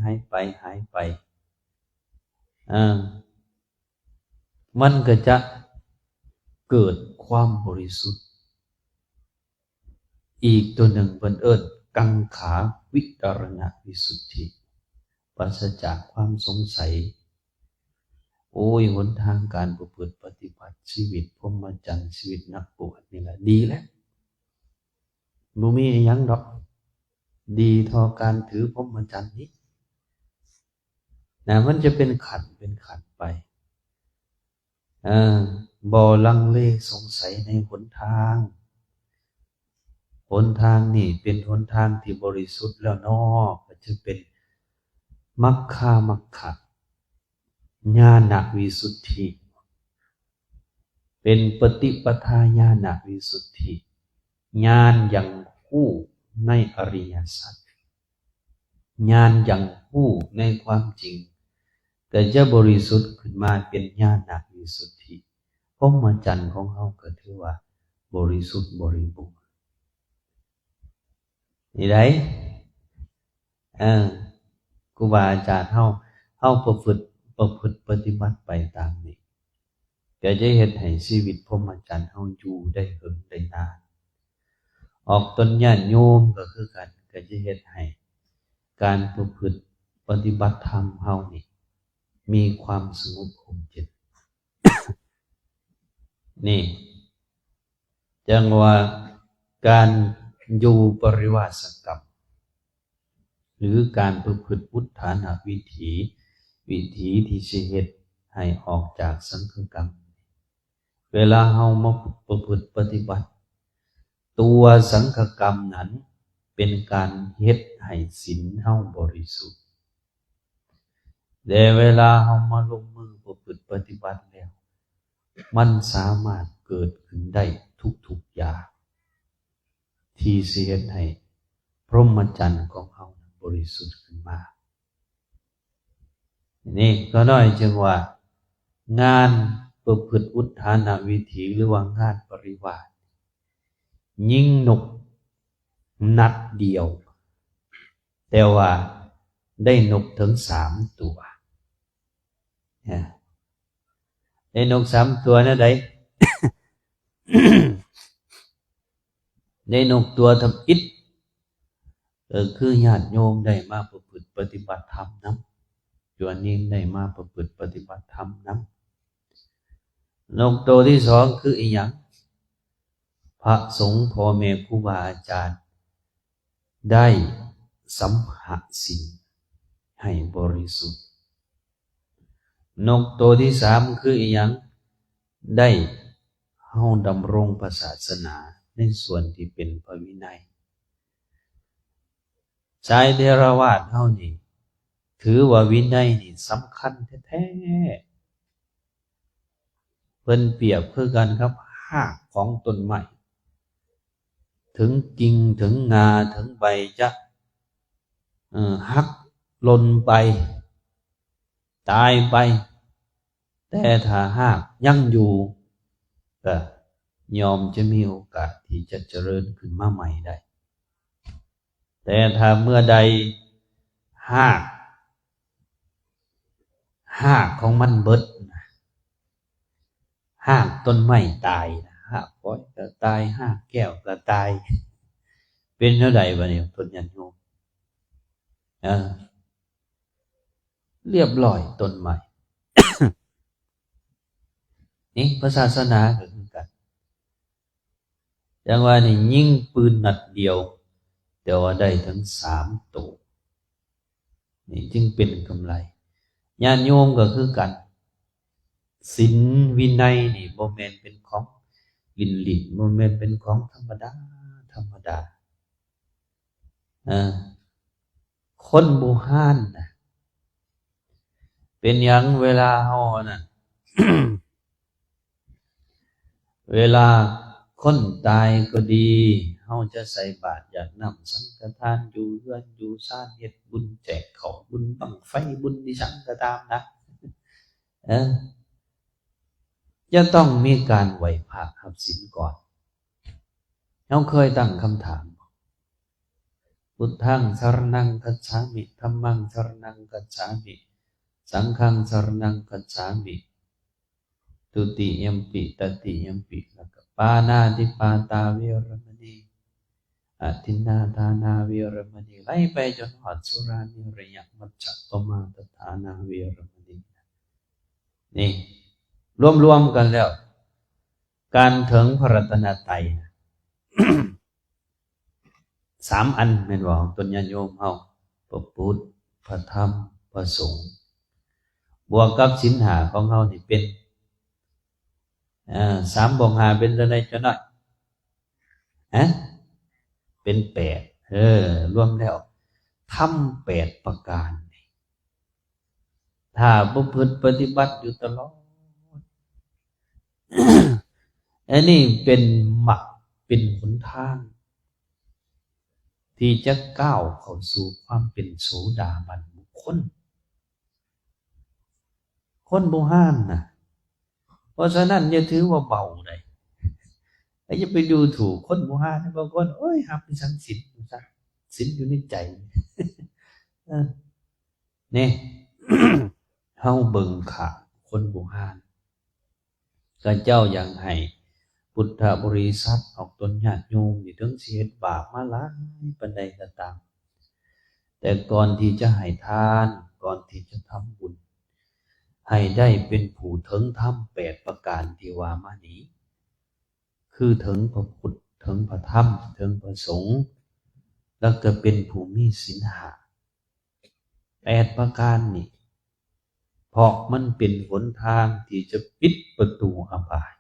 ຫາຍໄປ ຫາຍໄປ ເອີ ມັນກໍຈະເກີດຄວາມບໍລິສຸດ. ອີກຕົວໜຶ່ງເພິ່ນເອີ້ນກັງຂາວິຕະລະນະວິສຸດທິ ປາສະຈາກຄວາມສົງໄສ. ໂອ້ຍ ຫົນທາງການປະພຶດປະຕິບັດ ຊີວິດພົມມະຈັນ ຊີວິດນັກບວດນີ້ລະດີແລ້ວ, ບໍ່ມີອີ່ຫຍັງດອກ ດີເທົ່າການຖືພົມມະຈັນນີ້ນະ. ມັນຈະເປັນຂັ້ນເປັນຂັ້ນໄປ ເອີ ບໍ່ລັງເລສົງໄສໃນຫົນທາງ. ຫົນທາງນີ້ເປັນຫົນທາງທີ່ບໍລິສຸດແລ້ວເນາະ, ກໍຈະເປັນມັກຄາມັກຄະ ຍານະວິສຸດທິ, ເປັນປະຕິປະທາຍານະວິສຸດທິ, ຍານຢ່າງຮູ້ໃນອະລິຍະສັດ, ຍານຢ່າງຮູ້ໃນຄວາມຈິງ ກໍຈະບໍລິສຸດຂຶ້ນມາເປັນຍານະວິສຸດທິ. ພົມມະຈັນຂອງເຮົາກໍຖືວ່າບໍລິສຸດບໍລິບູນ. ນີ້ໃດ໋ ເອີ ຄູບາອາຈານເຮົາ ເຮົາປະພຶດ ປະພຶດປະຕິບັດໄປຕາມນີ້ ກໍຈະເຮັດໃຫ້ຊີວິດພົມມະຈັນເຮົາຢູ່ໄດ້ເຫິງໄດ້ນານ. ອອກຕົນຍາດໂຍມກໍຄືກັນ ກໍຈະເຮັດໃຫ້ການປະພຶດປະຕິບັດທຳເຮົານີ້ ມີຄວາມສະຫງົບຮົ່ມເຢັນ. ນີ້ ຈັ່ງວ່າການຢູ່ປະລິວາສະກັມ ຫຼື ການປະພຶດອຸດຖານະວິຖີ ວິທີທີ່ຊິເຮັດໃຫ້ອອກຈາກສັງຄະກຳ. ເວລາເຮົາມາປະພຶດປະຕິບັດ ຕົວສັງຄະກຳນັ້ນເປັນການເຮັດໃຫ້ສິນເຮົາບໍລິສຸດ. ແຕ່ເວລາເຮົາມາລົງມືປະພຶດປະຕິບັດແລ້ວ ມັນສາມາດເກີດຂຶ້ນໄດ້ທຸກໆຢ່າງ ທີ່ຊິເຮັດໃຫ້ພົມມະຈັນຂອງເຮົານັ້ນບໍລິສຸດຂຶ້ນມາ. ນີ້ ຂ້ານ້ອຍຈຶ່ງວ່າ ງານປະພຶດອຸດຖານະວິຖີ ຫຼືວ່າງານປະລິວາດ ຍິງນົກນັດດຽວ ແຕ່ວ່າໄດ້ນົກເຖິງສາມຕົວ. ໄດ້ນົກສາມຕົວແນວໃດ? ໄດ້ນົກຕົວທຳອິດ ກໍຄືຍາດໂຍມໄດ້ມາປະພຶດປະຕິບັດທຳນຳ, ຕົວເນນໄດ້ມາປະພຶດປະຕິບັດທຳນຳ. ນົກໂຕທີສອງຄືອີ່ຫຍັງ? ພະສົງ ພໍ່ແມ່ ຄູບາອາຈານ ໄດ້ສຳຫະສິນໃຫ້ບໍລິສຸດ. ນົກໂຕທີສາມຄືອີ່ຫຍັງ? ໄດ້ເຮົາດຳລົງພະສາສະໜາໃນສ່ວນທີ່ເປັນພະວິໄນ. ສາຍເຖລະວາດເຮົານີ້ ຖືວ່າວິໄນນີ້ສຳຄັນແທ້ໆ. ເພິ່ນປຽບຄືກັນກັບຮາກຂອງຕົ້ນໄມ້, ເຖິງກິ່ງ ເຖິງງ່າ ເຖິງໃບຈະ ເອີ ຫັກຫຼົ່ນໄປ ຕາຍໄປ, ແຕ່ຖ້າຮາກຍັງຢູ່ ກໍຍ່ອມຈະມີໂອກາດທີ່ຈະຈະເລີນຂຶ້ນມາໃໝ່ໄດ້. ແຕ່ຖ້າເມື່ອໃດຮາກ ຮາກຂອງມັນເບິດນະ, ຮາກຕົ້ນໄມ້ຕາຍນະ, ຮາກອ້ອຍກໍຕາຍ, ຮາກແກ້ວກໍຕາຍ, ເປັນແນວໃດບາດນີ້ ເພິ່ນຍາດໂຍມ? ເອີ ລຽບຮ້ອຍ ຕົ້ນໄມ້. ນີ້ພະສາສະໜາກໍຄືກັນ. ຈັ່ງວ່ານີ້ ຍິງປືນນັດດຽວ ແຕ່ວ່າໄດ້ເຖິງສາມໂຕ, ນີ້ຈຶ່ງເປັນກຳໄລ. ຍາດໂຍມກໍຄືກັນ, ສິນວິໄນນີ້ບໍ່ແມ່ນເປັນຂອງຫຼິ້ນໆ ບໍ່ແມ່ນເປັນຂອງທຳມະດາ ທຳມະດາ. ເອີ ຄົນບູຮານນະ ເປັນຫຍັງເວລາເຮົານັ້ນ ເວລາຄົນຕາຍກໍດີ ເຮົາຈະໃສ່ບາດຢາດນ້ຳສັງຄະທານ ຢູ່ເຮືອນຢູ່ຊານ ເຮັດບຸນແຈກເຂົ້າ ບຸນບັ້ງໄຟ ບຸນອີ່ຫຍັງກໍຕາມນະ ເອີ ຈະຕ້ອງມີການໄຫວ້ພະຮັບສິນກ່ອນ. ເຮົາເຄີຍຕັ້ງຄຳຖາມ ພຸດທັງສະຣະນັງຄັດສາມິ ທຳມັງສະຣະນັງຄັດສາມິ ສັງຄັງສະຣະນັງຄັດສາມິ ທຸຕິຍຳປິ ຕະຕິຍຳປິ ແລ້ວກໍປານາຕິປາຕາເວລະມະນີ ອະທິນນາທານາເວລະມະນີ ໄລ່ໄປຈົນຮອດສຸລາເມລະຍະ ມັດຈະປະມາທະຖານາເວລະມະນີ. ນີ້ ລວມໆກັນແລ້ວ ການເຖິງພະລັດຕະນະໄຕ ສາມອັນແມ່ນບໍ່ ຂອງຕົນຍາດໂຍມເຮົາ ພະພຸດ ພະທຳ ພະສົງ ບວກກັບສິນຫ້າຂອງເຮົານີ້ເປັນ ເອີ ສາມບວກຫ້າເປັນເທົ່າໃດເຈົ້ານ້ອຍ? ຮະ? ເປັນແປດ. ເອີ ລວມແລ້ວທຳແປດປະການນີ້ ຖ້າປະພຶດປະຕິບັດຢູ່ຕະຫຼອດ ອັນນີ້ເປັນມັກ ເປັນຫົນທາງທີ່ຈະກ້າວເຂົ້າສູ່ຄວາມເປັນໂສດາບັນບຸກຄົນ ຄົນບູຮານນະ. ເພາະສະນັ້ນຢ່າຖືວ່າເບົາໃດ ແລະຢ່າໄປດູຖູກຄົນບູຮານ. ບາງຄົນ ໂອ້ຍ ຮັບໄປສັງສິນ ວ່າຊັ້ນ ສິນຢູ່ໃນໃຈ ເອີ ນີ້ ເຮົາເບິ່ງຂ້າງຄົນບູຮານ ເຂົາເຈົ້າຢາກໃຫ້ພຸດທະບໍລິສັດອອກຕົນຍາດໂຍມນີ້ ເຖິງຊິເຮັດບາບມາຫຼາຍປານໃດກໍຕາມ ແຕ່ກ່ອນທີ່ຈະໃຫ້ທານ ກ່ອນທີ່ຈະທຳບຸນ ໃຫ້ໄດ້ເປັນຜູ້ເຖິງທຳແປດປະການທີ່ວ່າມານີ້ ຄືເຖິງພະພຸດ ເຖິງພະທຳ ເຖິງພະສົງ ແລ້ວກໍເປັນຜູ້ມີສິນຫ້າ ແປດປະການນີ້ ເພາະມັນເປັນຫົນທາງທີ່ຈະປິດປະຕູອະບາຍ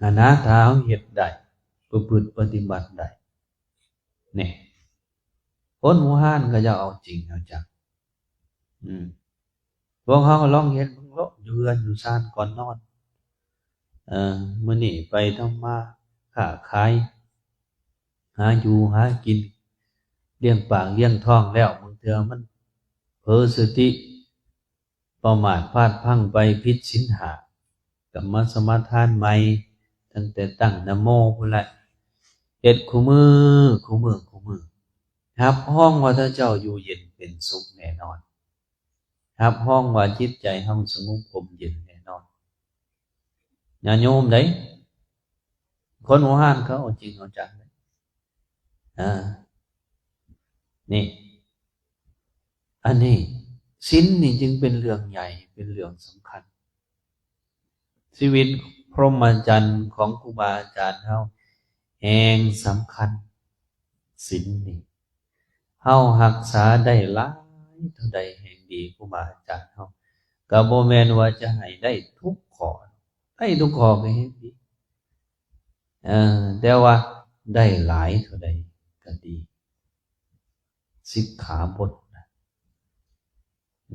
ຫັ້ນນະ. ຖ້າເຮົາເຮັດໄດ້ ປະພຶດປະຕິບັດໄດ້ ນີ້ ຄົນບູຮານເຂົາເຈົ້າເອົາຈິງເອົາຈັງ. ອືມ ພວກເຮົາກໍລອງເຮັດເບິ່ງໂລດ ຢູ່ເຮືອນຢູ່ຊານກ່ອນນອນ. ເອີ ມື້ນີ້ໄປທຳມາຄ້າຂາຍ ຫາຢູ່ຫາກິນ ລ້ຽງປາກລ້ຽງທ້ອງແລ້ວ ບາງເທື່ອມັນເຜີສະຕິ ປະໝາດພາດພັ້ງໄປ ຜິດສິນຫ້າ ກໍມາສະມາທານໃໝ່ ຕັ້ງແຕ່ຕັ້ງນະໂມພຸ້ນແຫຼະ ເຮັດຄູ່ມື້ ຄູ່ມື້ ຄູ່ມື້ ຮັບຮອງວ່າເຈົ້າຢູ່ເຢັນເປັນສຸກແນ່ນອນ. ຮັບຮອງວ່າຈິດໃຈເຮົາສະຫງົບຮົ່ມເຢັນແນ່ນອນ. ຍາດໂຍມໃດ ຄົນໂບຮານເຂົາເອົາຈິງເອົາຈັງເດ້. ອາ ນີ້ ອັນນີ້ ສິນນີ້ຈຶ່ງເປັນເລື່ອງໃຫຍ່ ເປັນເລື່ອງສຳຄັນ. ຊີວິດພົມມະຈັນຂອງຄູບາອາຈານເຮົາແຮ່ງສຳຄັນ. ສິນນີ້ ເຮົາຮັກສາໄດ້ຫຼາຍເທົ່າໃດແຮ່ງດີ. ຄູບາອາຈານເຮົາກໍບໍ່ແມ່ນວ່າຈະໃຫ້ໄດ້ທຸກຂໍ້ ໄດ້ທຸກຂໍ້ກໍແຮ່ງດີ ເອີ ແຕ່ວ່າໄດ້ຫຼາຍເທົ່າໃດກໍດີ ສິກຂາບົດນະ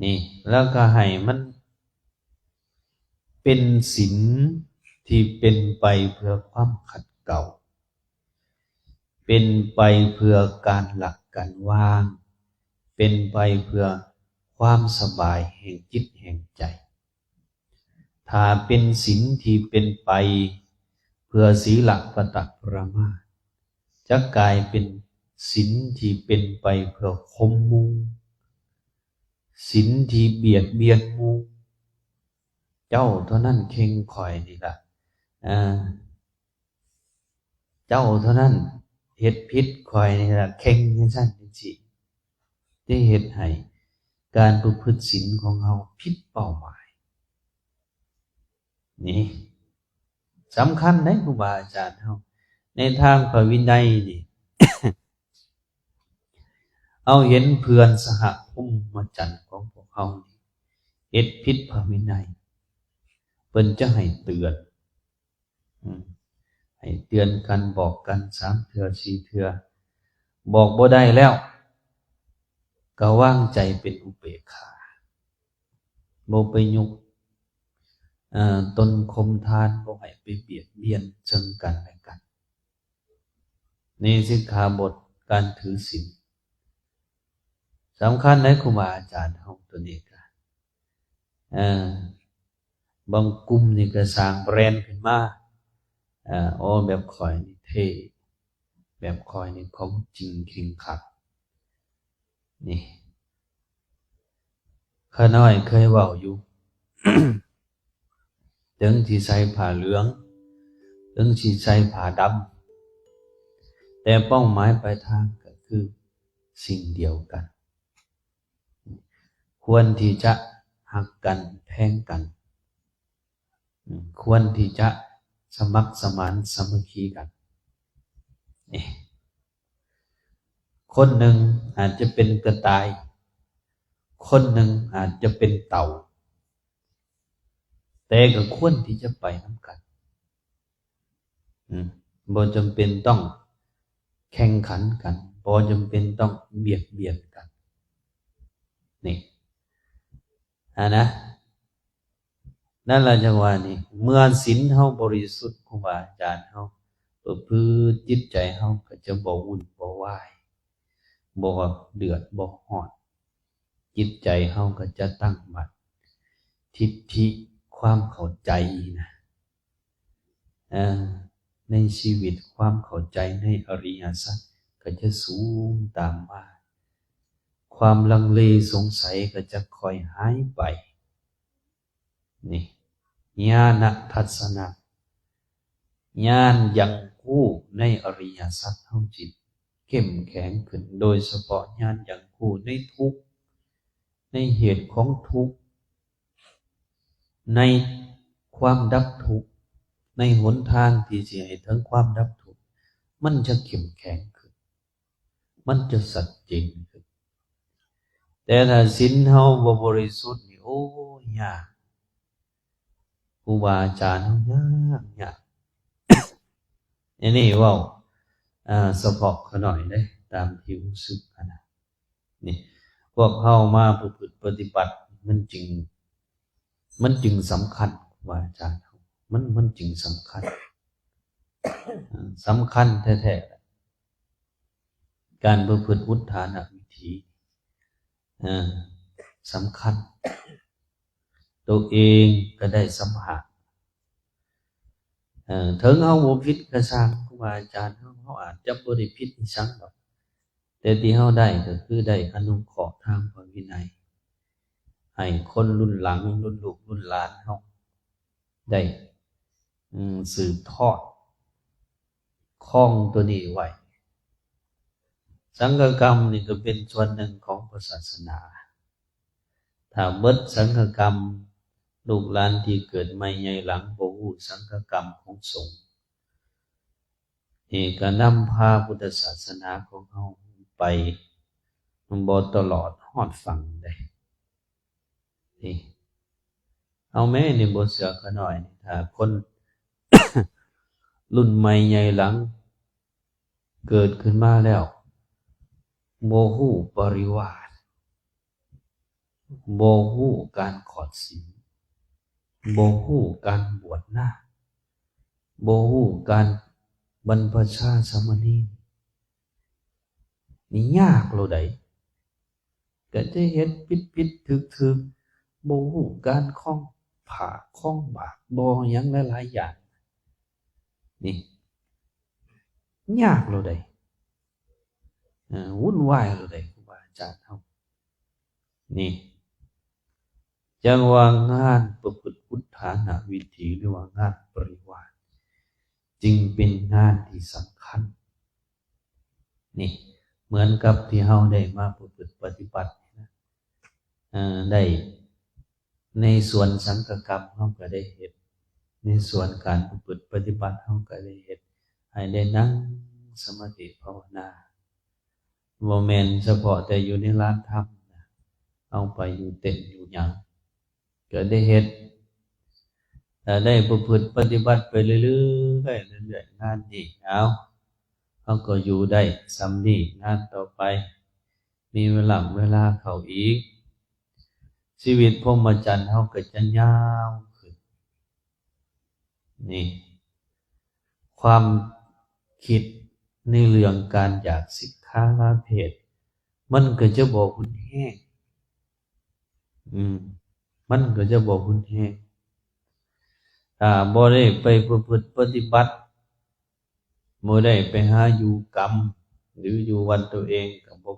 ນີ້ ແລ້ວກໍໃຫ້ມັນເປັນສິນທີ່ເປັນໄປເພື່ອຄວາມຂັດເກົາ ເປັນໄປເພື່ອການລະການວາງ ເປັນໄປເພື່ອຄວາມສະບາຍແຫ່ງຈິດແຫ່ງໃຈ. ຖ້າເປັນສິນທີ່ເປັນໄປເພື່ອສີລະປະຕະປະລະມາດ ຈະກາຍເປັນສິນທີ່ເປັນໄປເພື່ອຂົ່ມໝູ່ ສິນທີ່ບຽດບຽນໝູ່. ເຈົ້າເທົ່ານັ້ນເຄັ່ງຂ້ອຍນີ້ລະ ເຈົ້າເທົ່ານັ້ນເຮັດຜິດຂ້ອຍນີ້ລະເຄັ່ງ ຈັ່ງຊັ້ນຈັ່ງຊີ້ ຈະເຮັດໃຫ້ການປະພຶດສິນຂອງເຮົາຜິດເປົ້າໝາຍ. ນີ້ສຳຄັນເດ້ ຄູບາອາຈານເຮົາ ໃນທາງພະວິໄນນີ້ ເຮົາເຫັນເພື່ອນສະຫະພົມມະຈັນຂອງພວກເຮົານີ້ ເຮັດຜິດພະວິໄນ ເພິ່ນຈະໃຫ້ເຕືອນ ອືມ ໃຫ້ເຕືອນກັນ ບອກກັນສາມເທື່ອສີ່ເທື່ອ ບອກບໍ່ໄດ້ແລ້ວ ກໍວາງໃຈເປັນອຸເບກຂາ ບໍ່ໄປຍຸກ ເອີ ຕົນຂົ່ມທານ ບໍ່ໃຫ້ໄປບຽດບຽນເຊິ່ງກັນແລະກັນ. ນີ້ສິກຂາບົດການຖືສິນ ສຳຄັນໃນຄູບາອາຈານເຮົາຕົວນີ້ກະ ເອີ ບາງກຸ່ມນີ້ກະສ້າງແບຣນຂຶ້ນມາ ເອີ ໂອ້ ແບບຂ້ອຍນີ້ເທ່ ແບບຂ້ອຍນີ້ຂອງຈິງເຄັ່ງຄັກ. ນີ້ ຂ້ານ້ອຍເຄີຍເວົ້າຢູ່ ເຖິງຊິໃສ່ຜ້າເຫຼືອງ ເຖິງຊິໃສ່ຜ້າດຳ ແຕ່ເປົ້າໝາຍປາຍທາງກໍຄືສິ່ງດຽວກັນ ຄວນທີ່ຈະຮັກກັນ ແພງກັນ ຄວນທີ່ຈະສະໝັກສະໝານສາມັກຄີກັນ. ເອ ຄົນໜຶ່ງອາດຈະເປັນກະຕ່າຍ ຄົນໜຶ່ງອາດຈະເປັນເຕົ່າ ແຕ່ກໍຄວນທີ່ຈະໄປນຳກັນ ອືມ ບໍ່ຈຳເປັນຕ້ອງແຂ່ງຂັນກັນ ບໍ່ຈຳເປັນຕ້ອງບຽດບຽນກັນ ນີ້ ຫັ້ນນະ ນັ້ນລະຈັ່ງວ່ານີ້ ເມື່ອສິນເຮົາບໍລິສຸດ ຄູບາອາຈານເຮົາປະພຶດ ຈິດໃຈເຮົາກໍຈະບໍ່ວຸ່ນບໍ່ວາຍ ບໍ່ເດືອດບໍ່ຮ້ອນ ຈິດໃຈເຮົາກໍຈະຕັ້ງໝັ້ນ ທິດຖິ ຄວາມເຂົ້າໃຈນະ ເອີ ໃນຊີວິດ ຄວາມເຂົ້າໃຈໃນອະລິຍະສັດກໍຈະສູງຕາມມາ ຄວາມລັງເລສົງໄສກໍຈະຄ່ອຍຫາຍໄປ. ນີ້ ຍານະທັດສະນະ ຍານຍັງຮູ້ໃນອະລິຍະສັດ ເຮົາຈິດເຂັ້ມແຂງຂຶ້ນ ໂດຍສະເພາະຍານຍັງຮູ້ໃນທຸກ ໃນເຫດຂອງທຸກ ໃນຄວາມດັບທຸກ ໃນຫົນທາງທີ່ຊິໃຫ້ເຖິງຄວາມດັບທຸກ ມັນຈະເຂັ້ມແຂງຂຶ້ນ ມັນຈະຊັດເຈນຂຶ້ນ. ແຕ່ຖ້າສິນເຮົາບໍ່ບໍລິສຸດນີ້ ໂອ້ຍ ຍາກ ຄູບາອາຈານເຮົາຍາກ ຍາກ ອັນນີ້ເວົ້າ ເອີ ສະເພາະຂ້ານ້ອຍເດ້ ຕາມທີ່ຮູ້ສຶກຫັ້ນນະ. ນີ້ ພວກເຮົາມາປະພຶດປະຕິບັດ ມັນຈຶ່ງ ມັນຈຶ່ງສຳຄັນ ຄູບາອາຈານເຮົາ ມັນ ມັນຈຶ່ງສຳຄັນ ສຳຄັນແທ້ໆ ການປະພຶດອຸດຖານະວິຖີ ເອີ ສຳຄັນ ໂຕເອງກໍໄດ້ສຳຫະ ເອີ ເຖິງເຮົາບໍ່ຜິດກໍຊ່າງ ຄູບາອາຈານເຮົາ ເຮົາອາດຈະບໍ່ໄດ້ຜິດອີ່ຫຍັງດອກ ແຕ່ທີ່ເຮົາໄດ້ກໍຄືໄດ້ອະນຸເຄາະທາງພະວິໄນ ໃຫ້ຄົນລຸ້ນຫຼັງ ລຸ້ນລູກລຸ້ນຫຼານເຮົາໄດ້ ອືມ ສືບທອດຄອງໂຕນີ້ໄວ້. ສັງຄະກຳນີ້ກໍເປັນສ່ວນໜຶ່ງຂອງພະສາສະໜາ. ຖ້າເບິດສັງຄະກຳ ລູກຫຼານທີ່ເກີດໃໝ່ໃຫຍ່ຫຼັງບໍ່ຮູ້ສັງຄະກຳຂອງສົງ ນີ້ກໍນຳພາພຸດທະສາສະໜາຂອງເຮົາໄປບໍ່ຕະຫຼອດຮອດຝັ່ງເດ້. ນີ້ ເອົາແມ້ ນີ້ບໍ່ເຊື່ອຂ້ານ້ອຍ ນີ້ ຖ້າຄົນລຸ້ນໃໝ່ໃຫຍ່ຫຼັງເກີດຂຶ້ນມາແລ້ວ ບໍ່ຮູ້ປະລິວາດ ບໍ່ຮູ້ການຂອດສິນ ບໍ່ຮູ້ການບວດນາກ ບໍ່ຮູ້ການບັນພະຊາສາມະເນນ ນີ້ຍາກໂລດໃດ ກໍຈະເຮັດຜິດໆຖືກໆ ບໍ່ຮູ້ການຄອງຜ້າຄອງບາດ ບໍ່ຫຍັງຫຼາຍໆຢ່າງ ນີ້ຍາກໂລດໃດ ເອີ ວຸ່ນວາຍໂລດໃດ ຄູບາອາຈານເຮົາ ນີ້ ຈັ່ງວ່າງານປະພຶດອຸດຖານະວິຖີ ຫຼືວ່າງານປະລິວາດ ຈຶ່ງເປັນງານທີ່ສຳຄັນ. ນີ້ ເໝືອນກັບທີ່ເຮົາໄດ້ມາປະພຶດປະຕິບັດນີ້ນະ ເອີ ໄດ້ ໃນສ່ວນສັງຄະກຳເຮົາກໍໄດ້ເຮັດ ໃນສ່ວນການປະພຶດປະຕິບັດເຮົາກໍໄດ້ເຮັດ ໃຫ້ໄດ້ນັ່ງສະມາທິພາວະນາ ບໍ່ແມ່ນສະເພາະແຕ່ຢູ່ໃນລານທຳນະ ເຮົາໄປຢູ່ເຕັນຢູ່ຫຍັງ ກໍໄດ້ເຮັດ ແລະ ໄດ້ປະພຶດປະຕິບັດໄປເລື້ອຍໆ ເລື້ອຍໆ ງານນີ້ ເອົາ ເຮົາກໍຢູ່ໄດ້ສ່ຳນີ້ ງານຕໍ່ໄປ ມີເວລາ ເວລາເຂົ້າອີກ ຊີວິດພົມມະຈັນເຮົາກໍຈະຍາວຂຶ້ນ. ນີ້ ຄວາມຄິດໃນເລື່ອງການຢາກສິກຂາລາເພດ ມັນກໍຈະບໍ່ຮຸນແຮງ ອືມ ມັນກໍຈະບໍ່ຮຸນແຮງ ຖ້າບໍ່ໄດ້ໄປປະພຶດປະຕິບັດ ບໍ່ໄດ້ໄປຫາຢູ່ກຳ ຫຼື ຢູ່ວັດຕົວເອງ ກໍບໍ່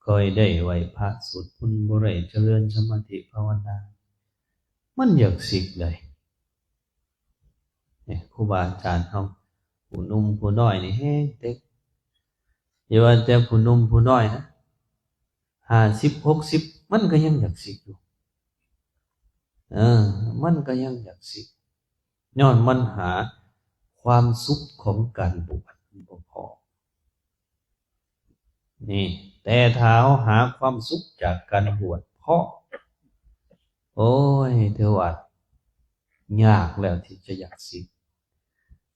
ຄ່ອຍໄດ້ໄຫວ້ພະສວດມົນ ບໍ່ໄດ້ຈະເລີນສະມາທິພາວະນາ ມັນຢາກສິກໃດ໋. ນີ້ ຄູບາອາຈານເຮົາ ຜູ້ໜຸ່ມຜູ້ນ້ອຍນີ້ແຮງເຕັກ ຢ່າວ່າແຕ່ຜູ້ໜຸ່ມຜູ້ນ້ອຍນະ ຫ້າສິບ ຫົກສິບ ມັນກໍຍັງຢາກສິກຢູ່ ເອີ ມັນກໍຍັງຢາກສິກ ຍ້ອນມັນຫາຄວາມສຸກຂອງການບວດບໍ່ພໍ. ນີ້ ແຕ່ຖ້າເຮົາຫາຄວາມສຸກຈາກການບວດເພາະ ໂອ້ຍ ຖືວ່າຍາກແລ້ວທີ່ຈະຢາກສິກ.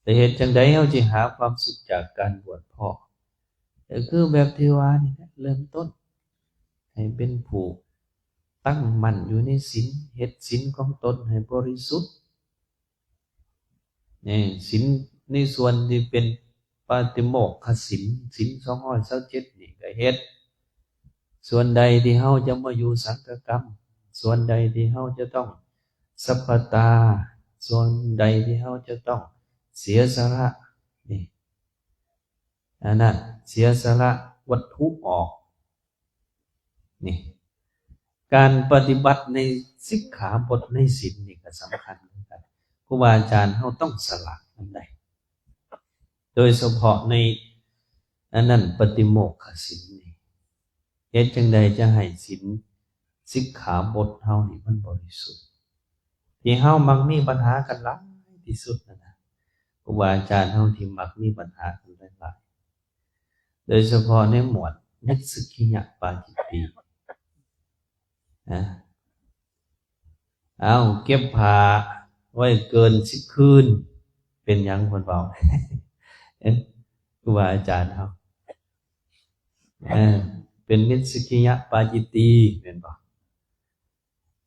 ແຕ່ເຮັດຈັ່ງໃດເຮົາຊິຫາຄວາມສຸກຈາກການບວດເພາະ? ກໍຄືແບບທີ່ວ່ານີ້ແຫຼະ ເລີ່ມຕົ້ນໃຫ້ເປັນຜູ້ຕັ້ງໝັ້ນຢູ່ໃນສິນ ເຮັດສິນຂອງຕົນໃຫ້ບໍລິສຸດ. ນີ້ ສິນໃນສ່ວນທີ່ເປັນປາຕິໂມກຂະສິນ ສິນສອງຮ້ອຍຊາວເຈັດນີ້ກໍເຮັດ, ສ່ວນໃດທີ່ເຮົາຈະມາຢູ່ສັງຄະກຳ, ສ່ວນໃດທີ່ເຮົາຈະຕ້ອງສັບປະຕາ, ສ່ວນໃດທີ່ເຮົາຈະຕ້ອງເສຍສະຫຼະ ນີ້ ອັນນັ້ນ ເສຍສະຫຼະວັດຖຸອອກ. ນີ້ ການປະຕິບັດໃນສິກຂາບົດໃນສິນນີ້ກໍສຳຄັນຄືກັນ. ຄູບາອາຈານເຮົາຕ້ອງສະຫຼະນຳໃດ໋ ໂດຍສະເພາະໃນອັນນັ້ນ ປະຕິໂມກຂະສິນນີ້ ເຮັດຈັ່ງໃດຈະໃຫ້ສິນ ສິກຂາບົດເຮົານີ້ມັນບໍລິສຸດ? ທີ່ເຮົາມັກມີບັນຫາກັນຫຼາຍທີ່ສຸດນັ້ນນະ ຄູບາອາຈານເຮົາທີ່ມັກມີບັນຫາກັນຫຼາຍໆ ໂດຍສະເພາະໃນໝວດນິດສະກິຍະປາຈິດຕີນະ. ເອົາ ເກັບຜ້າໄວ້ເກີນສິບຄືນ ເປັນຫຍັງເພິ່ນເວົ້າ ເອີ ຄູບາອາຈານເຮົາ ເອີ ເປັນນິດສະກິຍະປາຈິດຕີນ ແມ່ນບໍ່?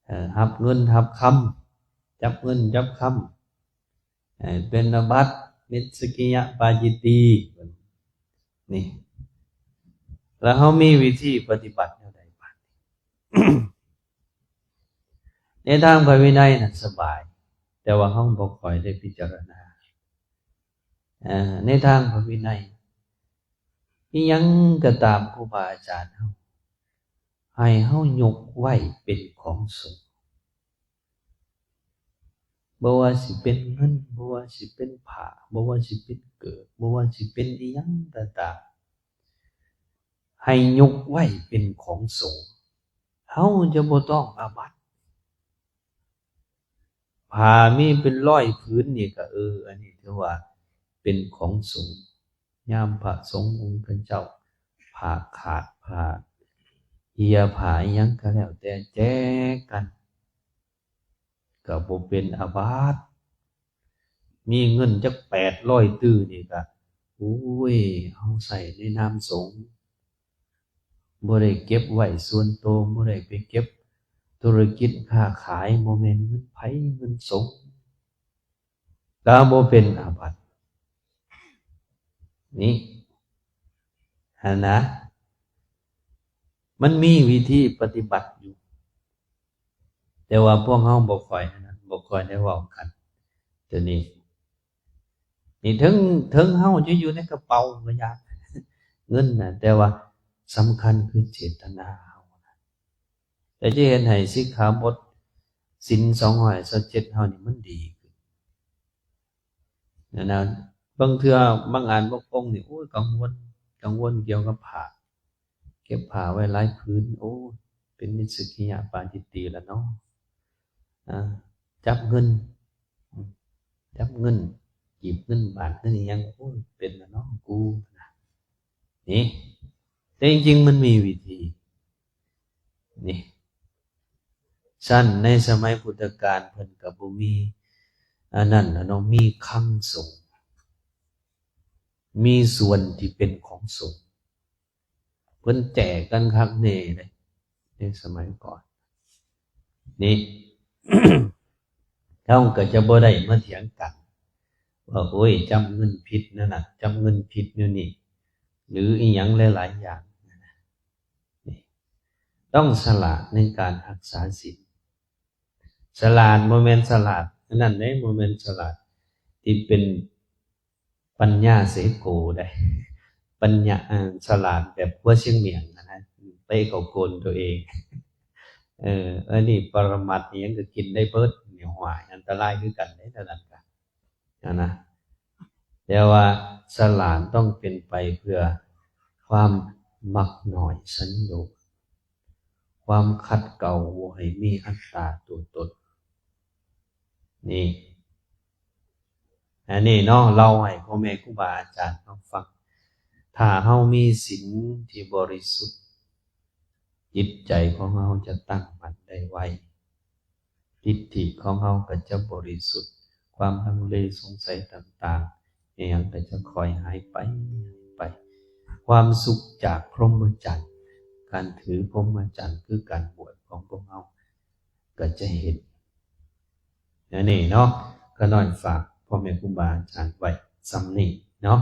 ເອີ ຮັບເງິນຮັບຄຳ ຈັບເງິນຈັບຄຳ ເອີ ເປັນອາບັດ ນິດສະກິຍະປາຈິດຕີນ ນີ້ ແລ້ວເຮົາມີວິທີປະຕິບັດແນວໃດບາດນີ້? ໃນທາງພະວິໄນນັ້ນສະບາຍ ແຕ່ວ່າເຮົາບໍ່ຄ່ອຍໄດ້ພິຈາລະນາ. ເອີ ໃນທາງພະວິໄນ ອີ່ຫຍັງກໍຕາມ ຄູບາອາຈານເຮົາ ໃຫ້ເຮົາຍົກໄວ້ເປັນຂອງສົງ ບໍ່ວ່າຊິເປັນເງິນ ບໍ່ວ່າຊິເປັນຜ້າ ບໍ່ວ່າຊິເປັນເກີບ ບໍ່ວ່າຊິເປັນອີ່ຫຍັງກໍຕາມ ໃຫ້ຍົກໄວ້ເປັນຂອງສົງ ເຮົາຈະບໍ່ຕ້ອງອາບັດ. ຜ້າມີເປັນຮ້ອຍຜືນນີ້ກໍ ເອີ ອັນນີ້ຖືວ່າເປັນຂອງສົງ. ຍາມພະສົງອົງຂະເຈົ້າ ຜ້າຂາດ ຜ້າເຫື່ອ ຜ້າອີ່ຫຍັງກໍແລ້ວແຕ່ ແຈກກັນ ກໍບໍ່ເປັນອາບັດ. ມີເງິນຈັກແປດຮ້ອຍຕື້ນີ້ກໍ ໂອ້ຍ ເຮົາໃຊ້ໃນນາມສົງ ບໍ່ໄດ້ເກັບໄວ້ສ່ວນໂຕ ບໍ່ໄດ້ໄປເກັບທຸລະກິດຄ້າຂາຍ ບໍ່ແມ່ນເງິນໃຜ ເງິນສົງ ກໍບໍ່ເປັນອາບັດ. ນີ້ຫັ້ນນະ ມັນມີວິທີປະຕິບັດຢູ່ ແຕ່ວ່າພວກເຮົາບໍ່ຄ່ອຍອັນນັ້ນ ບໍ່ຄ່ອຍໄດ້ເວົ້າກັນ ໂຕນີ້ ນີ້ເຖິງ ເຖິງເຮົາຈະຢູ່ໃນກະເປົາກໍຢ່າ ເງິນນະ ແຕ່ວ່າສຳຄັນຄືເຈດຕະນາເຮົານະ ແຕ່ຈະເຮັດໃຫ້ສິກຂາບົດສິນສອງຮ້ອຍຊາວເຈັດເຮົານີ້ມັນດີຂຶ້ນນະ. ບາງເທື່ອບາງອັນບາງອົງນີ້ ໂອ້ຍ ກັງວົນ ກັງວົນກ່ຽວກັບຜ້າ ເກັບຜ້າໄວ້ຫຼາຍຜືນ ໂອ້ຍ ເປັນນິດສະກິຍະປາຈິດຕີລະເນາະ ອາ ຈັບເງິນ ຈັບເງິນ ກີບເງິນ ບາດເງິນ ອີ່ຫຍັງ ໂອ້ຍ ເປັນລະເນາະກູ ນະ ນີ້ ແຕ່ຈິງໆມັນມີວິທີ ນີ້ ຊັ້ນໃນສະໄໝພຸດທະການເພິ່ນກໍບໍ່ມີອັນນັ້ນນະເນາະ ມີຄັງສົງ ມີສ່ວນທີ່ເປັນຂອງສົງ ເພິ່ນແຈກກັນຄັກແນ່ເດ້ໃນສະໄໝກ່ອນນີ້ ເຮົາກໍຈະບໍ່ໄດ້ມາຖຽງກັນວ່າ ໂອ້ຍ ຈຳເງິນຜິດແນວນັ້ນ ຈຳເງິນຜິດແນວນີ້ ຫຼືອີ່ຫຍັງຫຼາຍໆຢ່າງນີ້ ຕ້ອງສະຫຼາດໃນການຮັກສາສິນ ສະຫຼາດ ບໍ່ແມ່ນສະຫຼາດອັນນັ້ນເດ້ ບໍ່ແມ່ນສະຫຼາດທີ່ເປັນປັນຍາເສໂກໃດ໋ ປັນຍາ ເອີ ສະຫຼາດແບບຄົວຊຽງໝຽງຫັ້ນນະ ເຕະເຂົ້າກົ້ນຕົວເອງ ເອີ ອັນນີ້ປະລະມັດອີ່ຫຍັງກໍກິນໄດ້ເບິດ ນີ້ ຫ້ວຍ ອັນຕະລາຍຄືກັນເດ້ ເທົ່ານັ້ນກະ ຫັ້ນນະ ແຕ່ວ່າສະຫຼາດຕ້ອງເປັນໄປເພື່ອຄວາມມັກນ້ອຍສັນໂດດ ຄວາມຂັດເກົາບໍ່ໃຫ້ມີອັດຕາຕົວຕົນ ນີ້ ອັນນີ້ເນາະ ເລົ່າໃຫ້ພໍ່ແມ່ຄູບາອາຈານເຮົາຟັງ ຖ້າເຮົາມີສິນທີ່ບໍລິສຸດ ຈິດໃຈຂອງເຮົາຈະຕັ້ງໝັ້ນໄດ້ໄວ ທິດຖິຂອງເຮົາກໍຈະບໍລິສຸດ ຄວາມລັງເລສົງໄສຕ່າງໆ ອີ່ຫຍັງກໍຈະຄ່ອຍຫາຍໄປ ໄປ ຄວາມສຸກຈາກພົມມະຈັນ ການຖືພົມມະຈັນຄືການບວດຂອງພວກເຮົາ ກໍຈະເຫັນ ອັນນີ້ເນາະ ຂ້ານ້ອຍຝາກພໍ່ແມ່ຄູບາອາຈານໄວ້ສ່ຳນີ້ເນາະ